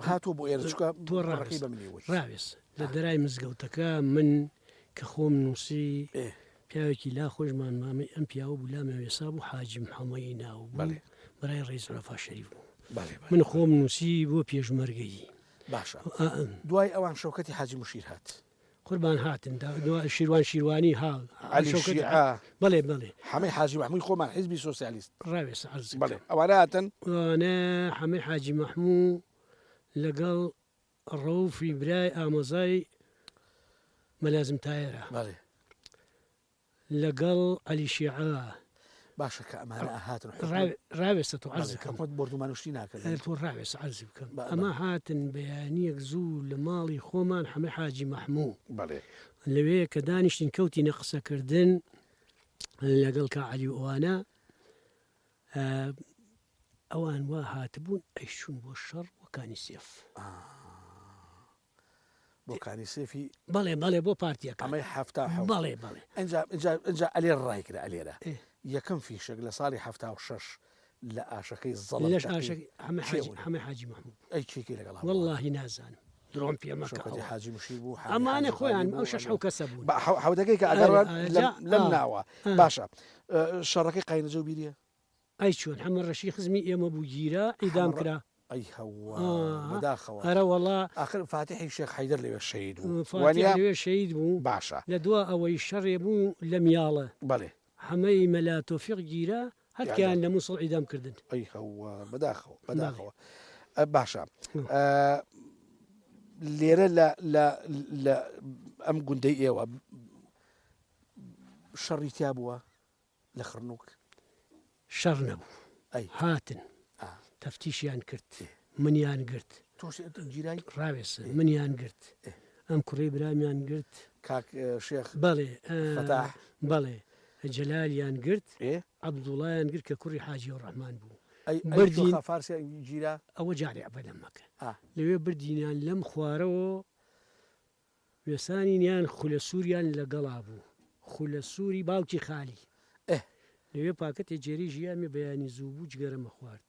هاتووە بۆ ئێرە چونکە تۆ کوڕەکەی بە منی وت. ڕاوێز لە دەرای مزگەوتەکە من کە خۆم نووسی پیاوێکی لا خۆشمان مامەی ئەم پیاوە بوو لامان وێسا بوو حاجی محەمەی ناو بوو برای ڕەئیس عورەفا شەریف بوو من خۆم نووسی بۆ پێشمەرگەیی. باشە دوای ئەوان شەوکەتی حاجی موشیر هات. قوربان هاتن دا شیروان شیروانی ها عەلی شیعە بەڵێ بەڵێ حەمەی حاجی مەحموی خۆمان حیزبی سۆسیالیست ڕاوێسە عەرز بەڵێ ئەوانە هاتن ئەوانە حەمەی حاجی مەحموو لەگەڵ ڕەوفی برای ئامۆزای مەلازم تایەرە بەڵێ لەگەڵ عەلی شیعە. باشە کە ئەمانە ئەهاتن حکومەت ڕاوێسە تۆ عەرز بکەم حکومەت بۆردومان و شتی ناکردن ئەرێ تۆ ڕاوێسە عەرزی بکەم ئەمە هاتن بەیانیەک زوو لە ماڵی خۆمان حەمە حاجی مەحموو بەڵێ لەوێ کە دانیشتین کەوتینە قسەکردن لەگەڵ کا عەلی و ئەوانە ئەوان وا هاتبوون ئەیچوون بۆ شەڕ بۆ کانی سێف. بۆ کانی سێفی بەڵێ بەڵێ بۆ پارتیەکان ئەمەی 76 بەڵێ بەڵێ ئەجا ئەجا ئەجا ئەلێر ڕایکرا ئەلێرە یەکەم فیشەک لە ساڵی 76 لە ئاشەکەی زەڵم لەش ئاشەک حەمە حاجی حەمە حاجی مەحموود ئەی کێکی لەگەڵ واللهی نازانم درۆم پێ مەکە شەوکەتی حاجی مشیر بوو ئەمانە خۆیان ئەو شەش حەو کەسە بوون حەوتەکەی کە ئەگەڕ لەم ناوە باشە شەڕەکەی قاینەجە و بیریە ئەی چۆن حەمە ڕەشی خزمی ئێمە بوو گیرا عیدام کرا. ئەی هەوا بەداخەوە. ئەرە وەڵا. ئاخر فاتیحی شێخ حەیدەر لەوێ شەهید بوو فاتیح وانیە؟ لەوێ شەهید بوو. باشە. لە دوا ئەوەی شەڕێ بوو لە میاڵە. بەڵێ. حەمەی مەلا تۆفیق گیرا هەرکەیان لە موسڵ عیدام کردن. ئەی هەوا بەداخەوە بەداخەوە. باشە لێرە لە لە لە ئەم گوندەی ئێوە شەڕی تیا بووە؟ لە خڕنوک شەڕ نەبوو ئەی هاتن ئا. تەفتیشیان کرد منیان گرت تۆش گیرای؟ ڕاوێسە منیان گرت ئەم کوڕەی برامیان گرت کاک شێخ بەڵێ فەتاح بەڵێ جەلالیان گرت ئێ عەبدوڵایان گرت کە کوڕی حاجی ڕەحمان بوو ئەی ئەی بردین کوێخا فارسیان گیرا؟ ئەوە جارێ ئەبەدەم مەکە ئا. لەوێ بردینیان لەم خوارەوە وێسانینیان خولە سووریان لە گەڵا بوو، خولە سووری باوکی خالی. ئه. لەوێ پاکەتێ جێرەی ژیامی بەیانی زوو بوو جگەرەمە خوارد.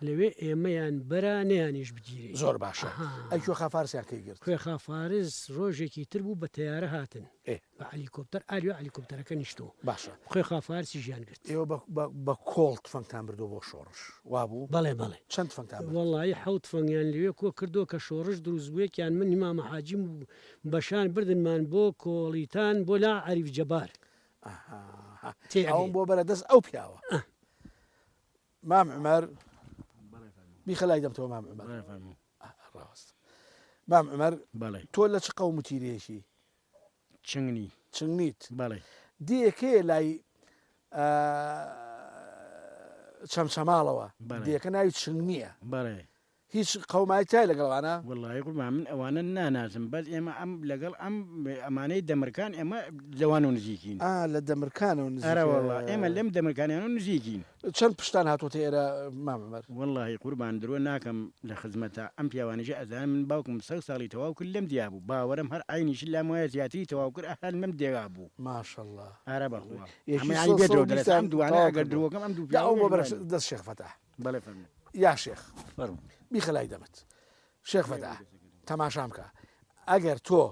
لەوێ ئێمەیان بەرا نەیانیش بگیرێین. زۆر باشە. ئەی کوێخا فارسیان کەی گرت؟ کوێخا فارس ڕۆژێکی تر بوو بە تەیارە هاتن. ئه. بە عەلیکۆپتەر ئا لەوێ عەلیکۆپتەرەکە نیشتۆ. باشە. کوێخا فارسیشیان گرت. ئێوە بە بە بە کۆڵ تفەنگتان بردووە بۆ شۆڕش. وا بوو؟ بەڵێ بەڵێ. چەند تفەنگتان برد؟ وەڵایی حەوت تفەنگیان لەوێ کۆ کردۆ کە شۆڕش دروست بوو یەکیان من مامە حاجیم و بەشان بردنمان بۆ کۆڵیتان بۆ لا عەریف جەبار. ئەها تێ ئەوم ئەگەی. بۆ بەرە دەست ئەو پیاوە. مام عومەر بیخە لای دەمتەوە مام عومەر. بەڵێ فەرموو. ڕاوەستە. مام عومەر بەڵێ. تۆ لە چ قەوم و تیرەیەکی؟ چنگنی. چنگنیت. بەڵێ. دێکەیە لای چەمچەماڵەوە بەڵێ. دێکە ناوی چنگنییە. بەڵێ. هیچ قەومایت تای لەگەڵ ئەوانە؟ وەڵایی قوربان من ئەوانە ناناسم بەس ئێمە ئەم لەگەڵ ئەم ئەمانەی دەمرکان ئێمە لەوانەوە نزیکین. ئا لە دەمرکانەوە نزیک. ئەرە وەڵا ئێمە لەم دەمرکانیانەوە نزیکین. چەند پشتان هاتۆتە ئێرە مام عومەر؟ وەڵاهی قوربان درۆ ناکەم لە خزمەتا ئەم پیاوانەشی ئەزانن من باوکم سەد ساڵی تەواو کرد لەم دیا بوو باوەرم هەر عەینیشی لام وایە زیاتری تەواو کرد هەر لەم دێگا بوو ماشاءاللە ئارە بەخوا یەکی ئەمە یانی سەد بێ سەد درۆ و دەرەس بیستان ئەم دووانە تەواو ئەگەر کردووە درۆکەم ئەم دوو دە پیاوە ئەوم بۆ بەرە مێژووانن. دەست شێخ فەتاح بەڵێ فەرموو. یا شێخ فەرموو. بیخە لای دەمت شێخ فەتاح تەماشام کە ئەگەر تۆ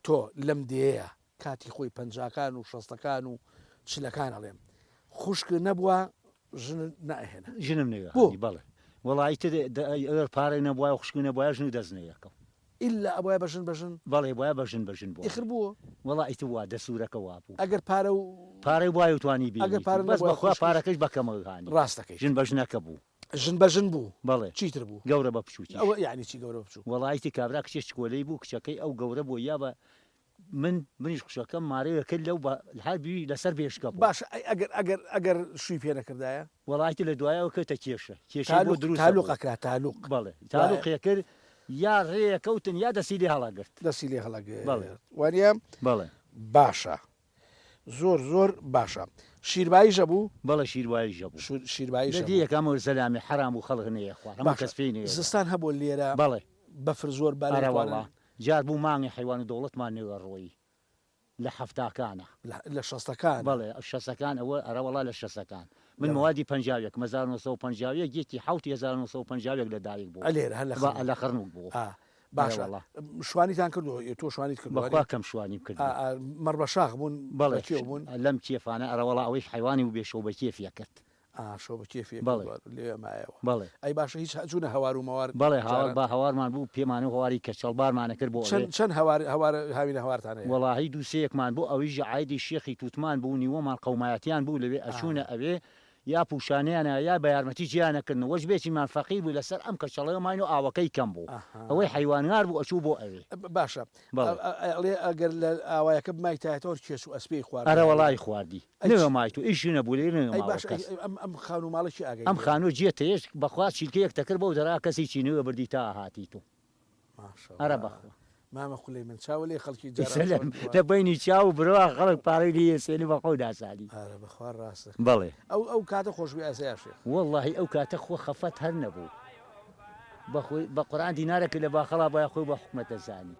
تۆ لەم دێیە کاتی خۆی پەنجاکان و شەستەکان و چلەکان ئەڵێم خوشک نەبووە ژنت نەئەهێنا ژنم بۆ؟ نەئەهانی بەڵێ وەڵا ئیتر ئەگەر پارەی نەبوایە و خوشکم نەبوایە ژنم دەست نەیەکەوت. ئیلا ئەبوایە بە ژن بە ژن؟ بەڵێ بوایە بە ژن بە ژن بوایە. ئیخر بۆ؟ وەڵا ئیتر وا دەسوورەکە وابوو. ئەگەر پارە و پارەی بوایە و توانی ئەگەر بێنیت پارە بەس نەبوایە بەخوا خوشکیش پارەکەش بە کەمەک هانی ڕاست دەکەیت. ژن بە ژنەکە بوو. ژن بە ژن بوو بەڵێ. چیتر بوو؟ گەورە بە بچووکیش. ئەوە یەعنی چی گەورە بە بچووک؟ وەڵا ئیتر کابرا کچێ چکۆلەی بوو کچەکەی ئەو گەورە بوو یا بە من منیش خوشەکەم مارەیە کرد لەو بە هەر بی لەسەر بێشکە بوو. باشە ئەی ئەگەر ئەگەر ئەگەر شووی پێ نەکردایە؟ وەڵا ئیتر لە دوایەوە کەوتە کێشە کێشەی بۆ تالوق دروست تالوق ئەبوو. ئەکرا تالوق بەڵێ وایە؟ تالوقێ کرد یا ڕێیە کەوتن یا دەستی لێ هەڵەگرت. دەستی لێ بەڵێ. هەڵەگرت وانیە؟ بەڵێ. باشە زۆر زۆر باشە شیرباییش ئەبوو؟ بەڵێ شیرباییش ئەبوو. شیرباییش لە ئەبوو. دێیەکا مۆر زەلامی حەرام بوو خەڵک نەیەخوارد هەموو باشە کەس پێی نەیەدا. زستان هەبووە لێرە بەڵێ. بەفر زۆر بارێ ئەرە بتوانن؟ وەڵا جار بوو مانگی حەیوان و دەوڵەتمان نەوێ ڕۆیی لە حەفتاکانا. لە شەستەکان. بەڵێ شەسەکان ئەوە ئەرە وەڵا لە شەسەکان. من مەوادی 51 1951 یەکی حەوتی 1951 لە دایک بووم. لێرە هەر لە خڕنووک. لە خڕنووک بووم. ئا باشە شوانیتان کردووە تۆ شوانیت کردووە؟ بەخوا کەم شوانیم کردووە. ئا مەڕ بە شاخ بوون؟ بەڵێ بە کێو بوون؟ لەم کێفانە ئەرە وەڵا ئەوەیش حەیوانی بوو بێ شەو بە کێفی ئەکرد. ئا شەو بە کێفی بەڵێ. ئەکرد لەوێ مایەوە. بەڵێ. ئەی باشە هیچ چوونە هەوار و مەوار بەڵێ هاوار جاران؟ با هەوارمان بوو پێمان و هەواری کەچەڵ بارمان ئەکرد بۆ ئەوێ. چەند چەند هەوار هەوار هاوینە هەوارتان هەیە؟ وەڵاهی دوو سێیەکمان بوو ئەویش عایدی شێخی تووتمان بوو نیوەمان قەومایەتیان بوو لەوێ ئەچوونە ئەوێ یا پووشانیانە یا بە یارمەتی جێیان ئەکردن وەجبێکیمان فەقیر بوو لەسەر ئەم کەچەڵەوە ماین و ئاوەکەی کەم بوو ئەوەی حەیوانگار بوو ئەچوو بۆ ئەوێ. باشە بەڵێ. ئەڵێ ئەگەر لە ئاوایەکە بمایتایەتەوە کێچ و ئەسپێی خواردی. ئەرە وەڵا ی خواردی. ئەی نەوێ مایت و ئیشی نەبوو لێی نەوێ ئەی ماوە باشە کەس. ئەی ئەم ئەم خانوو ماڵە کێ ئاگای ئەم لێیە؟ خانووە جێ تەیەش بەخوا چیلکەیەک تەکرد بەو دەرا کەس هیچی نەوێ بردی تا هاتی تو. ماشەڵا ئەرە بەخوا. مامە خولەی من چاوە لێ خەڵکی جاران ئیسە لە چۆن بووە. لە بەینی چاو و برۆ خەڵک پارەی لێ ئەسێنی بە خۆو نازانی. ئەرە بەخوا ڕاست دەکەی. بەڵێ. ئەو ئەو کاتە خۆش بووی ئاسیا شێخ. وەڵاهی ئەو کاتە خۆ خەفەت هەر نەبوو. بەخۆی بە قورئان دینارەکە لە باخەڵا بایە خۆی بە حکومەت دەزانی.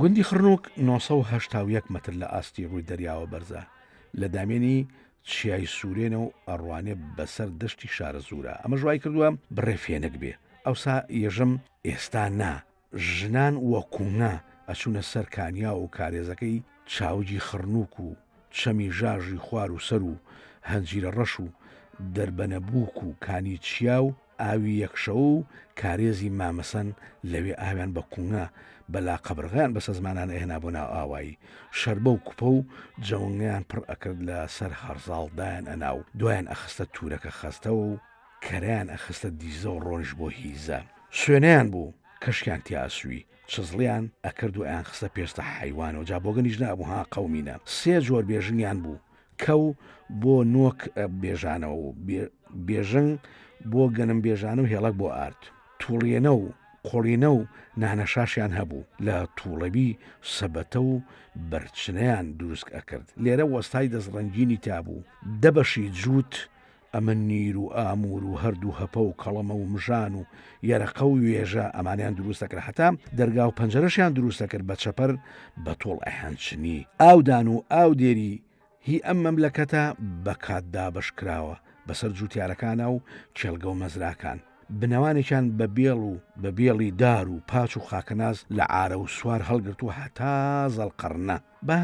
گوندی خڕنووک 981 مەتر لە ئاستی ڕووی دەریاوە بەرزە، لە دامێنی چیای سوورێنە و ئەڕوانێ بەسەر دەشتی شارەزوورا، ئەمەش وای کردووە بڕێ فێنک بێ. ئەوسا یەژم ئێستا نا، ژنان وە کوونە ئەچوونە سەر کانیاو و کارێزەکەی چاوگی خڕنووک و چەمی ژاژی خوار و سەر و هەنجیرە ڕەش و دەربەنەبووک و کانی چیا و ئاوی یەکشەوە و کارێزی مامەسەن لەوێ ئاویان بە کونگە بە لاقەبرغەیان بەسە زمانان ئەهێنا بۆ ناو ئاوایی شەربە و کوپە و جەونگەیان پڕ ئەکرد لە سەر هەڕزاڵ دایان ئەنا و دوایان ئەخستە تورەکە خەستەوە و کەرەیان ئەخستە دیزە و ڕۆنیش بۆ هیزە سوێنەیان بوو کەشکیان تیا ئەسوی چزڵیان ئەکرد و ئەیانخستە پێستە حەیوانەوە جا بۆگەنیش نابوو ها قەومینە سێ جۆر بێژنگیان بوو کەو بۆ نۆک بێژانەوە و بێژنگ بۆ گەنم بێژانە و هێڵک بۆ ئارد. توڵێنە و قۆڵینە و نانەشاشیان هەبوو، لە توڵەبی سەبەتە و بەرچنەیان دروست ئەکرد. لێرە وەستای دەستڕەنگینی تیا بوو، دە بەشی جووت ئەمە نیر و ئاموور و هەرد و هەپە و کەڵەمە و مژان و یەرەقە و وێژە ئەمانەیان دروست دەکرد هەتا دەرگا و پەنجەرەشیان دروست دەکرد بە چەپەر بە تۆڵ ئەیانچنی. ئاودان و ئاودێری هی ئەم مەملەکەتە بە کات دابەش کراوە بەسەر جووتیارەکانا و کێڵگە و مەزراکان. بنەوانێکیان بە بێڵ و بە بێڵی دار و پاچ و خاکەناز لە عارە و سوار هەڵگرتووە هەتا زەڵقەڕنە. با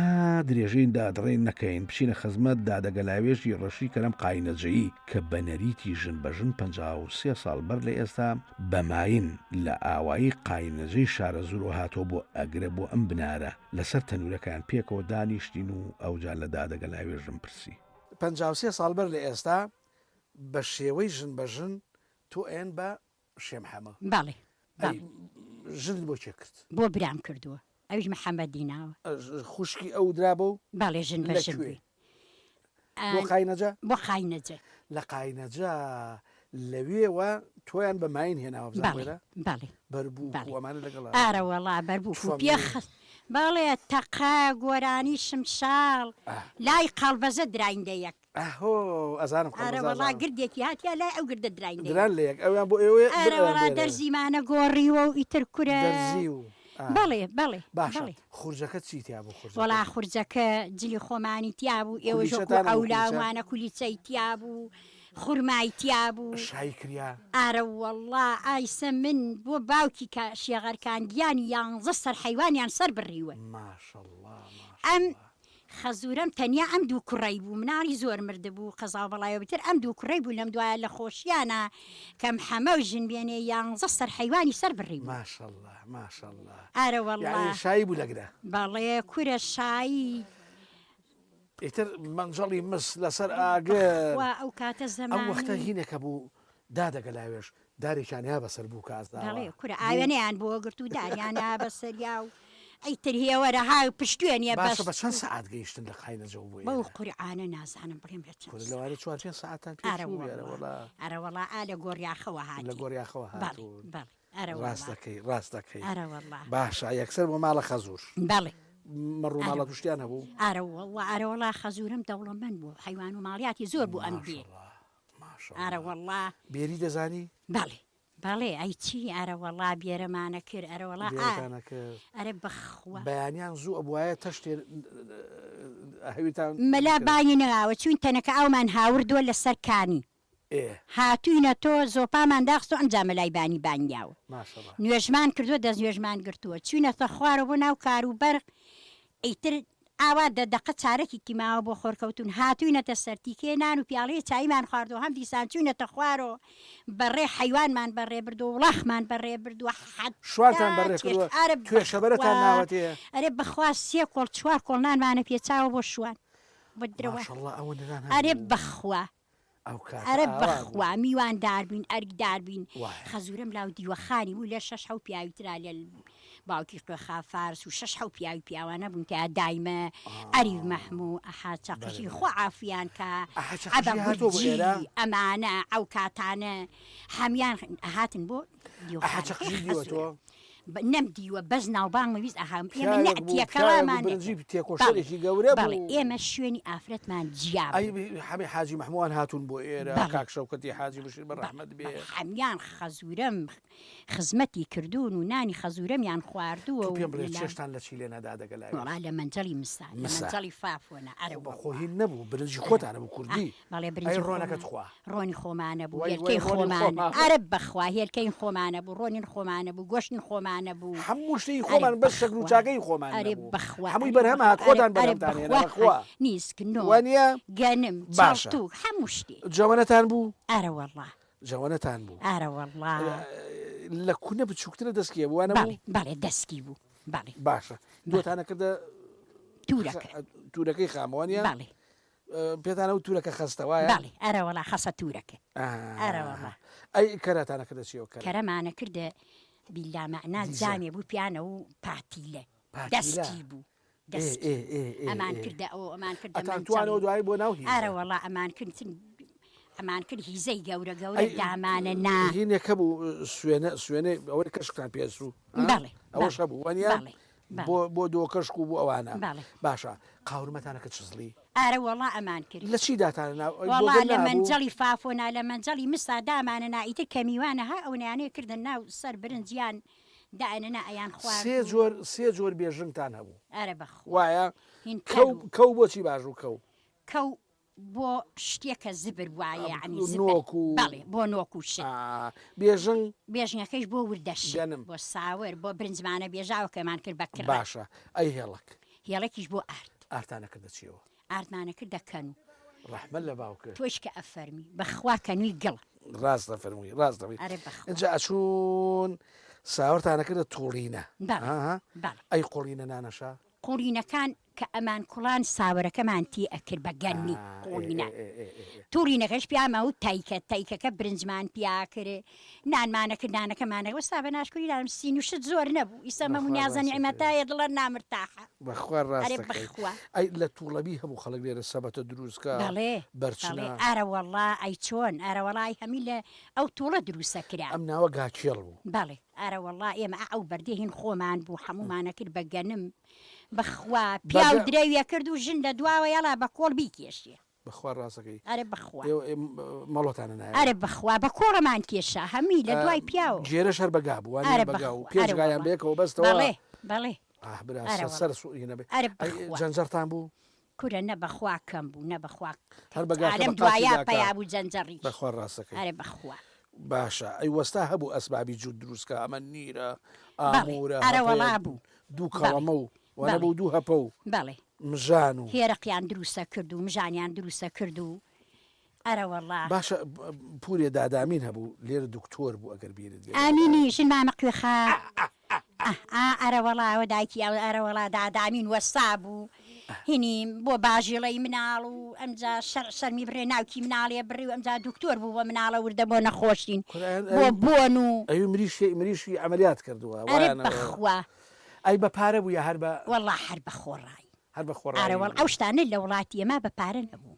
درێژەی دادڕێ نەکەین بچینە خزمەت دادە گەلاوێژی ڕەشی کەرەم قاینەجەیی کە بە نەریتی ژن بە ژن 53 ساڵ بەر لە ئێستا بە ماین لە ئاوایی قاینەجەی شارەزوورەوە هاتووە بۆ ئەگرە بۆ ئەم بنارە لەسەر تەنوورەکەیان پێکەوە دانیشتین و ئەوجا لە دادە گەلاوێژم پرسی. 53 ساڵ بەر لە ئێستا بە شێوەی ژن بە ژن تۆ ئەیەن بە شێ محەمە. بەڵێ ئەی ژنت بۆ کێ کرد؟ بۆ برام کردووە. ئەویش محەمەدی ناوە. خوشکی ئەو درا بەو؟ بەڵێ ژن بە لە ژن کوێ؟ بووین. بۆ قاینەجە؟ بۆ قاینەجە. لە قاینەجە لەوێوە تۆیان بە ماین هێناوە بزانم بەڵێ وێرە؟ بەڵێ بەربووک بەڵێ و ئەمانە لەگەڵا ئارە وەڵا بەربووک و تفەنگ پێ و خست بەڵێ تەقە گۆرانی شمشاڵ لای قەڵبەزە دراین دە یەک. ئەهۆ ئەزانم ئارە قەڵبەزە وەڵا ئەزانم. گردێکی هاتیا لای ئەو گردە دراین دە یەک. دران لە یەک ئەویان بۆ ئێوەیە ئارە برایان وەڵا بۆ ئێرەیە. دەرزیمانە گۆڕیوە و ئیتر کورە دەرزی و ئا. بەڵێ بەڵێ باشە بەڵێ. خورجەکە چی تیا بوو خورجەکە؟ وەڵا خورجەکە جلی خۆمانی تیا بوو ئێوەش وەکوو کولیچەتان هەبوو کولیچە؟ عەولاومانە کولیچەی تیا بوو خورمای تیا بوو. شایی کریا؟ ئارەوەڵا ئایسە من بۆ باوکی کە شێغەرکان گیانی یانزە سەر حەیوانیان سەر بڕیوە. ماشەڵا ئەم ماشەڵا. خەزورم تەنیا ئەم دوو کوڕەی بوو مناڵی زۆر مردبوو قەزاو بەڵایەوە بیتر ئەم دوو کوڕەی بوو لەم دوایە لە خۆشیانا کە محەمەو ژن بێنێ یانزە سەر حەیوانی سەر بڕیبوو. ماشااللە ماشااللە ئەرە وەڵا. یەعنی شایی بوو لەگرە. بەڵێ کورە شایی. ئیتر مەنجەڵی مس لەسەر ئاگر. بەخوا ئەو کاتە ئەو وەختە زەمانی. هینەکە بوو دادە گەلاوێژ دارێکیان یا بەسەر بووکە ئازداوە بەڵێ کورە بوو. ئاوێنەیان بۆ گرت و داریان نا بەسەریا و ئیتر هێوەرە ها پشتوێنیە باشە بەست بە چەند سەعات گەیشتن لە قاینەجەوە بۆ بەو ئێرە؟ قورعانە نازانم بڵێم لە چەند کورە سەعات لەوانەیە چوار پێنج سەعاتتان پێ ئەرە چوو بێ ئەرە وەڵا وەڵا. ئەرە وەڵا ئا لە گۆڕیاخەوە لە هاتین گۆڕیاخەوە بەڵێ هاتوون بەڵێ ئەرە ڕاست وەڵا دەکەی ڕاست دەکەی ئەرە وەڵا باشە یەکسەر بۆ ماڵە خەزوور بەڵێ مەڕ و ئەرە ماڵات و شتیان هەبوو؟ ئەرە وەڵا ئەرە وەڵا خەزوورم دەوڵەمەند بوو حەیوان و ماڵیاتی زۆر بوو ئەم دێ ماشەڵا ئەرە ماشەڵا وەڵا بێری دەزانی؟ بەڵێ بەڵێ ئەی چی ئەرەوەڵا بێرەمانە کرد ئەرەوەڵا ئا بێرەتانە کرد ئەرێ بەخوا. بەیانیان زوو ئەبوایە تەشتێ هەویرتان مەلا کرد. بانگی نەماوە چوین تەنەکە ئاومان هاوردوە لەسەر کانی ئێ. هاتوینە تۆ زۆپامان داخستوە ئەمجا مەلای بانی بانگ یاوە ماشەڵا. نوێژمان کردوە دەست نوێژمان گرتوە چوینەتە خوارەوە بۆ ناو کاروبەر ئیتر ئاوا دە دەقە چارەکێکی ماوە بۆ خۆرکەوتوون، هاتووینەتە سەر تیکێ نان و پیاڵەیە چاییمان خواردووە، هەم دیسان چووینەتە خوارەوە بە ڕێ حەیوانمان بە ڕێ بردووە، وڵاخمان بە ڕێ بردووە، شوانتان حەتتا بە ڕێ چێشت کردووە، ئەرە توێشەبەرەتان بەخوا ناوەتێ؟ ئەرێ بەخوا سێ کۆڵ چوار کۆڵ نانمانە پێچاوە بۆ شوان بە درەوە ماشەڵڵا ئەوەندە نان ئەرێ هەبوو؟ بەخوا ئەو کاتە ئەرە ئاوا بوو. بەخوا میواندار بووین ئەرکدار بووین وایە. خەزورم لاو دیوەخانی بوو لە شەش حەو پیاوی ترا لە باوکی قوێخا فارس و شەش حەو پیاوی پیاوانە بوون کە دایمە عەریف مەحموو ئەحا بەلێ چەقژی بەلێ. خوا عافویان کا ئەحا عەبە چەقژی هاتووە بۆ گورجی ئێرە؟ ئەمانە ئەو کاتانە هەمیان ئەهاتن بۆ ئەحا دیوەخانەکەی چەقژی دیوە تۆ؟ خەزورم نەم دیوە بەس ناوبانگم 20 ئەها ئێمە پیاوێک بوو پیاوێک بوو نەتیەکەڵامان برنجی نەکرد بەڵێ تێکۆشەرێکی گەورە بەڵێ بوو. ئێمە شوێنی ئافرەتمان جیا ئەی بوو. حەمەی حاجی مەحمووان هاتوون بۆ ئێرە بەڵێ کاک شەوکەتی حاجی بشیر بە بەڵێ ڕەحمەت بێ. بەڵێ حەمیان خەزوورم خزمەتی کردوون و نانی خەزوورەمیان خواردووە تۆ و پێم بڵێ لە چێشتان لە چی لێ نەدا دەگە لاوێژ؟ وەڵا لە مەنجەڵی مسا لە مسا. مەنجەڵی فافۆنە ئەرە خۆ بە خۆ وەڵا هین نەبوو برنجی ئەرە خۆتانە بوو ئا کوردی بەڵێ ئەی برنجی ڕۆنەکەت خۆمان خوا؟ ڕۆنی خۆمانە بوو وەی وەی هێلکەی ڕۆنی خۆمانە خۆمان. ئەرە بەخوا هێلکەی خۆمانە بوو ڕۆنین خۆمانە بوو گۆشتن خۆمانە بوو هەموو شتێکی ئەرێ خۆمان بەس شەکر و بەخوا چاکەی خۆمان ئەرێ نەبوو بەخوا هەمووی ئەرێ بەرهەم بەخوا هات ئەرێ خۆتان ئەرێ بەرهەمتان هێنا بەخوا بەخوا نیسک نۆک وانییە؟ گەنم باشە چەڵتووک هەموو شتێ جەوەنەتان بوو؟ ئەرە وەڵا جەوەنەتان بوو؟ ئەرە وەڵا لە کونە بچووکترە دەسکیە بوو وانەبوو؟ بەڵێ بەڵێ دەسکی بوو بەڵێ باشە بەڵێ دۆتانە کردە توورەکە توورەکەی خامە وانییە؟ بەڵێ پێتانە و تورەکە خەستە وایە؟ بەڵێ ئەرەوەڵا خەسە تورەکە ئەرەوەڵا. ئەی کەرەتانە کردە چیەوە کەرە؟ کەرەمانە کردە بیلا مەعنا جامێ بوو پیانە و پاتیلە دەسکی بوو دەسکی ئەمان کردە ئەو ئەمان کردە ئەتان توانەوە دوایی بۆ ناو هیزە ئەرەوەڵا ئەمان کرد ئەمان کرد هیزەی گەورە گەورە دامانە نا هینێکە بوو سوێنە سوێنێ ئەوەی کەشکتان پێسوو بەڵێ ئەوەش هەبوو وانە بەڵێ بۆ بۆ دۆکەشک و بۆ ئەوانە بەڵێ. باشە قاورمەتانە کە چزڵی؟ ئارە وەڵا ئەمان کرد. لە چی داتانە نا بۆ وەڵا گەل لە نابوو؟ مەنجەڵی فافۆنا لە مەنجەڵی مسا دامانە نا ئیتر کە میوانە ها ئەونەیانەی کردن ناو سەر برنجیان دائەنە نا ئەیان خوارد سێ و. جۆر سێ جۆر بێژنگتان هەبوو ئارە بەخوا وایە؟ هین کەو کەر و. کەو بۆچی باش بوو کەو؟ کەو بۆ شتێ کە زبر وایە یەعنی زبر نۆک و بەڵێ بۆ نۆک و شت. ئا بێژنگ؟ بێژنگەکەیش بۆ وردە شت گەنم. بۆ ساور بۆ برنجمانە بێژاوەکەمان کرد بە کڕە. باشە ئەی هێڵەک؟ هێڵەکیش بۆ ئارد. ئاردتانە کردە چیەوە؟ ئاردمانە کردە کەنوو. ڕەحمەت لە باوکت. تۆیش کە ئەفەرمی بەخوا کەنووی گڵە. ڕاست دەفەرمووی ڕاست دەفەرمووی. ئەرێ بەخوا. ئینجا ئەچوون ساورتانە کردە توڵینە. بەڵێ ها؟ بەڵێ. ئەی قوڵینە نانەشا؟ قوڵینەکان کە ئەمان کوڵان ساوەرەکەمان تی ئەکرد بە گەنمی قوڵینە توڕینەکەش پیامان وت تایکە تایکەکە برنجمان پیا کرد نانمان ئەکرد نانەکەمان ئەکرد وەستا بە ناشکوری نانم سین و شت زۆر نەبوو ئیستا مەم و بەخوا نیازە ڕاست نیعمەتایە دڵە نامرتاحە بەخوا ڕاست ئەرێ دەکەی بەخوا ئەی لە توڵەبی هەبوو خەڵک لێرە سەبەتە دروست کا بەڵێ بەڵێ بەرچنە ئارە وەڵا ئەی چۆن ئارە وەڵا ئەی هەمی لە ئەو توڵە دروسە کرا ئەم ناوە گاکێڵ بوو. بەڵێ ئارەوەڵا ئێمە ئە ئەو بەردەی هین خۆمان بوو حەموومان ئەکرد بە گەنم بەخوا پیاو بەگە. درەوی ئەکرد و ژن لە دواوە یەڵا بە کۆڵ بیکێشێ. بەخوا ڕاستەکەی. ئەرێ بەخوا. ئێوە ئێ مەڵۆتان ئەنایەوە. ئەرێ بەخوا بە کۆڵمان کێشا هەمووی لە دوای پیاوەوە. گێرەش هەر بە گا بوو وانیە ئەرێ بە گا و بەخوا پێنج ئەرێ گایان وەڵا. بەیەکەوە بەستەوە. بەڵێ بەڵێ. ئاه برا ئەرێ سەر وەڵا. سەر سوڕی نەبێ. ئەرێ ئەی بەخوا. جەنجەڕتان بوو؟ کورە نە بەخوا کەم بوو نە بەخوا هەر بە گاکە ئالەم بە قاچی دوایا گاکە. پەیا بوو جەنجەڕیش. بەخوا ڕاستەکەی. ئەرێ بەخوا. باشە ئەی وەستا هەبوو ئەسبابی جووت دروست کا ئەمە نیرە بەڵێ ئاموورە ئەرە هەپەیە وەڵا بوو دوو بەڵێ کەڵەمە و بەڵێ وانەبوو دوو هەپە و بەڵێ. مژان و. هێرەقیان دروسە کرد و مژانیان دروسە کرد و ئەرەوەڵا. باشە پورێ دادامین هەبوو لێرە دکتۆر بوو ئەگەر بیرت بێ. ئامینی ژن مامە کوێخا ئە ئا ئەرەوەڵا ئەوە دایکی ئەو ئەرەوەڵا دادامین وەستا بوو هینی بۆ باژیڵەی مناڵ و ئەمجا شەر شەرمی بڕێ ناوکی مناڵێ بڕی و ئەمجا دکتۆر بوو بۆ مناڵە وردە بۆ نەخۆشین بۆ بۆن و. ئەوی مریشی مریشی عەمەلیات کردووە ئەرێ بەخوا. ئەی بە پارە بوو یا هەر بە. وەڵا هەر بە خۆڕایی. هەر بە خۆڕایی. ئارەوەڵا ئەو شتانە لە وڵاتی ئێمە بە پارە نەبوو.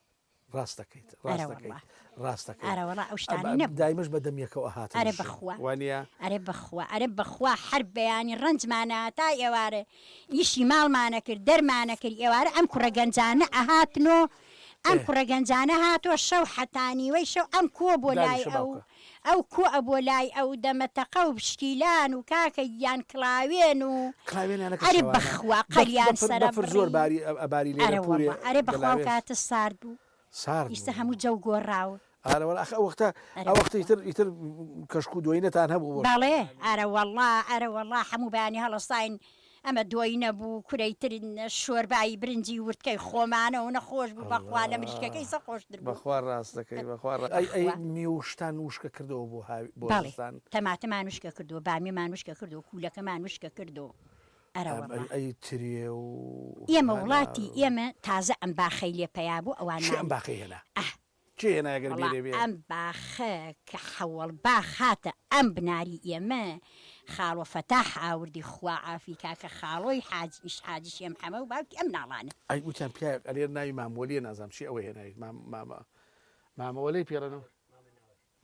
ڕاست دەکەیت ڕاست دەکەیت ڕاست دەکەیت ئەرەوەڵا ئەو شتانە نەبوو دایمەش بە دەم یەکەوە ئەهاتن ئەرێ بەخوا وانییە ئەرێ بەخوا ئەرێ بەخوا هەر بەیانی ڕەنجمانە تا ئێوارێ ئیشی ماڵمانە کرد دەرمانە کرد ئێوارە ئەم کوڕە گەنجانە ئەهاتنۆ ئەم کوڕە گەنجانە هاتۆ شەو حەتا نیوەی شەو ئەم کۆ بۆ لای ئەو ئەو کۆ ئەبۆ لای ئەو دەمەتەقە و پشکیلان و کاکە گیان کڵاوێن و ئەرێ بەخوا قەریان سەرە بڕی ئەرە وەڵا ئەرێ بەخوا ئەو کاتە سارد بوو ئیستە هەموو جەو گۆڕاوە. ئارە وەڵا ئەخ ئەو وەختە ئەو وەختە ئیتر ئیتر کەشک و دۆینەتان هەبوو بۆ بەڵێ ئەرە وەڵا ئەرە وەڵا هەموو بەیانی هەڵەساین ئەمە دۆینە بوو کورەی تر شۆربای برنجی وردکەی خۆمانە و نەخۆش بوو بەخوا لە مریشکەکەی سە خۆشتر بوو. بەخوا ڕاست دەکەی بەخوا ڕاست ئەی ئەی میوشتان وشکە کردەوە بۆ هاوی بۆ بەڵێ زستان؟ تەماتەمان وشکە کردووە بامیەمان وشکە کردووە کوولەکەمان وشکە کردووە ئەرە ئەم وەڵا. ئەی ئەی ترێ و ئێمە هەنار وڵاتی و. ئێمە تازە ئەم باخەی لێ پەیا بوو کێ ئەم ئەوانمان باخەی هێنا؟ ئه کێ هێنای ئەگەر وەڵا بیرێ بێ؟ ئەم باخە کە حەوەڵ باخ هاتە ئەم بناری ئێمە خاڵۆ فەتاح ئاوردی خوا عافی کا کە خاڵۆی حاجی حاجی شێ محەمە و باوکی ئەم مناڵانە. ئەی وتیان پیاوێک ئەلێر ناوی مام وەلیە نازانم چی ئەوە هێنای مام مامە مامە وەلەی پێڵێنەوە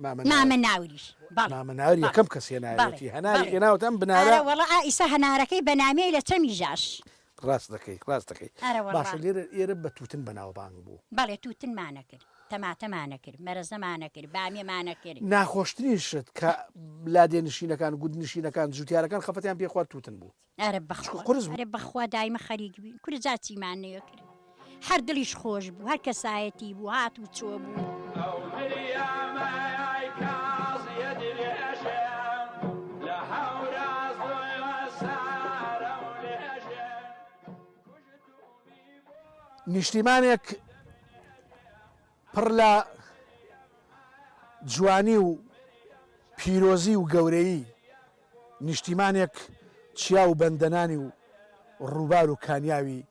مامە مامە ناوریش بەڵێ مامە ناوری بەڵێ یەکەم کەس بەڵێ هێناوێتی هەناری بەڵێ هێناوەتە ئەم بنارە ئەرە وەڵا ئا ئیسا هەنارەکەی بەنامێی لە چەمی ژاش. ڕاست دەکەی ڕاست دەکەی ئەرە وەڵا. باشە لێرە ئێرە بە توتن بەناوبانگ بوو. بەڵێ توتنمانە کرد. تەماتەمانە کرد، مەرەزەمانە کرد، بامیەمانە کرد. ناخۆشترین شت کە لادێ نشینەکان، گوند نشینەکان، جوتیارەکان خەفەتیان پێ خوارد توتن بوو. ئەرە چونکە بەخوا قورس بوو. ئەرێ بەخوا دایمە خەریک بووین کورە جا چیمان نەیەکرد هەر دڵیش خۆش بوو هەر کەسایەتی بوو هات و چۆ بوو. ئەو مریەمەی کازیە درێژم لە هەوراز سارە و لێژم کوشتومی بۆ. نیشتیمانێک پڕ لە جوانی و پیرۆزی و گەورەیی، نیشتیمانێک چیا و بەندەنانی و ڕووبار و کانیاوی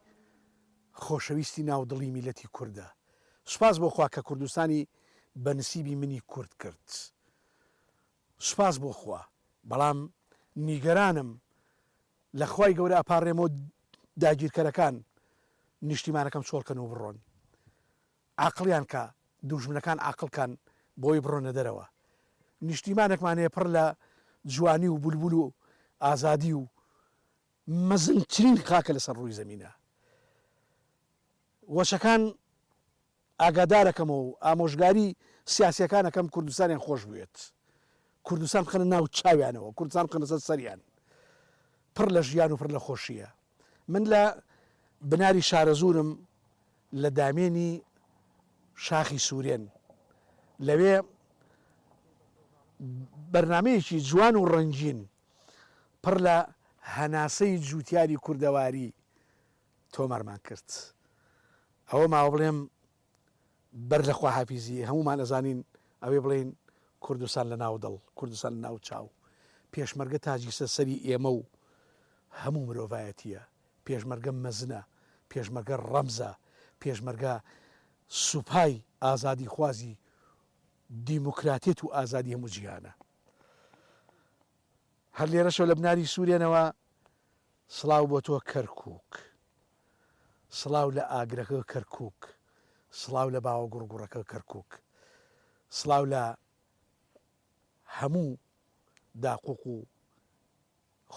خۆشەویستی ناو دڵی میللەتی کوردە. سوپاس بۆ خوا کە کوردستانی بە نسیبی منی کورد کرد. سوپاس بۆ خوا. بەڵام نیگەرانم لە خوای گەورە ئەپاڕێمەوە داگیرکەرەکان نیشتیمانەکەم چۆڵ کەن و بڕۆن. عاقڵیان کا، دووژمنەکان عاقڵ کەن بۆی بڕۆنە دەرەوە. نیشتیمانێکمان هەیە پڕ لە جوانی و بولبول و ئازادی و مەزنترین خاکە لەسەر ڕووی زەمینە. وەچەکان ئاگادارەکەمەوە و ئامۆژگاری سیاسیەکان ئەکەم کوردستانیان خۆش بوێت. کوردستان بخەنە ناو چاویانەوە، کوردستان بخەنە سەر سەریان. پڕ لە ژیان و پڕ لە خۆشییە. من لە بناری شارەزوورم لە دامێنی شاخی سوورێن لەوێ بەرنامەیەکی جوان و ڕەنگین پڕ لە هەناسەی جووتیاری کوردەواری تۆمارمان کرد. ئەوە ماوە بڵێم بەر لە خواحافیزی هەموومان ئەزانین ئەوێ بڵێین کوردستان لە ناو دڵ، کوردستان لە ناو چاو. پێشمەرگە تاجی سەر سەری ئێمە و هەموو مرۆڤایەتییە. پێشمەرگە مەزنە، پێشمەرگە ڕەمزە، پێشمەرگە سوپای ئازادیخوازی دیموکراتیەت و ئازادی هەموو جیهانە. هەر لێرەشەوە لە بناری سورێنەوە سڵاو بۆ تۆ کەرکوک. سڵاو لە ئاگرەکە کەرکوک. سڵاو لە باوە گوڕگوڕەکە کەرکوک. سڵاو لە هەموو داقوق و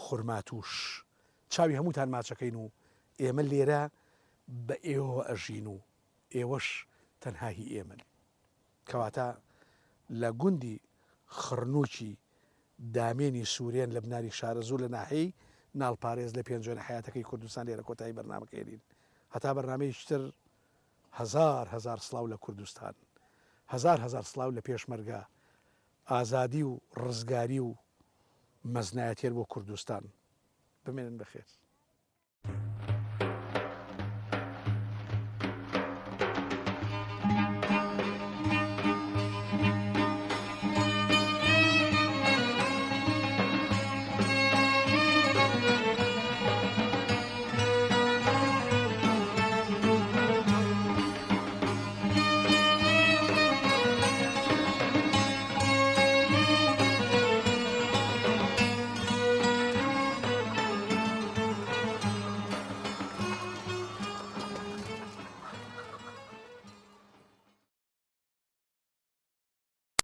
خورماتووش. چاوی هەمووتان ماچەکەین و ئێمە لێرە بە ئێوەوە ئەژین و ئێوەش تەنها هی ئێمەن. کەواتە لە گوندی خڕنووکی دامێنی سوورێن لە بناری شارەزوور لە ناحیەی ناڵپارێز لە پێنجوێنە حەیاتەکەی کوردستان لێرە کۆتایی بەرنامەکە هێنین. هەتا بەرنامەیەکی تر هەزار هەزار سڵاو لە کوردستان. هەزار هەزار سڵاو لە پێشمەرگە. ئازادی و ڕزگاری و مەزنایەتیەر بۆ کوردستان. بمێنن بەخێر.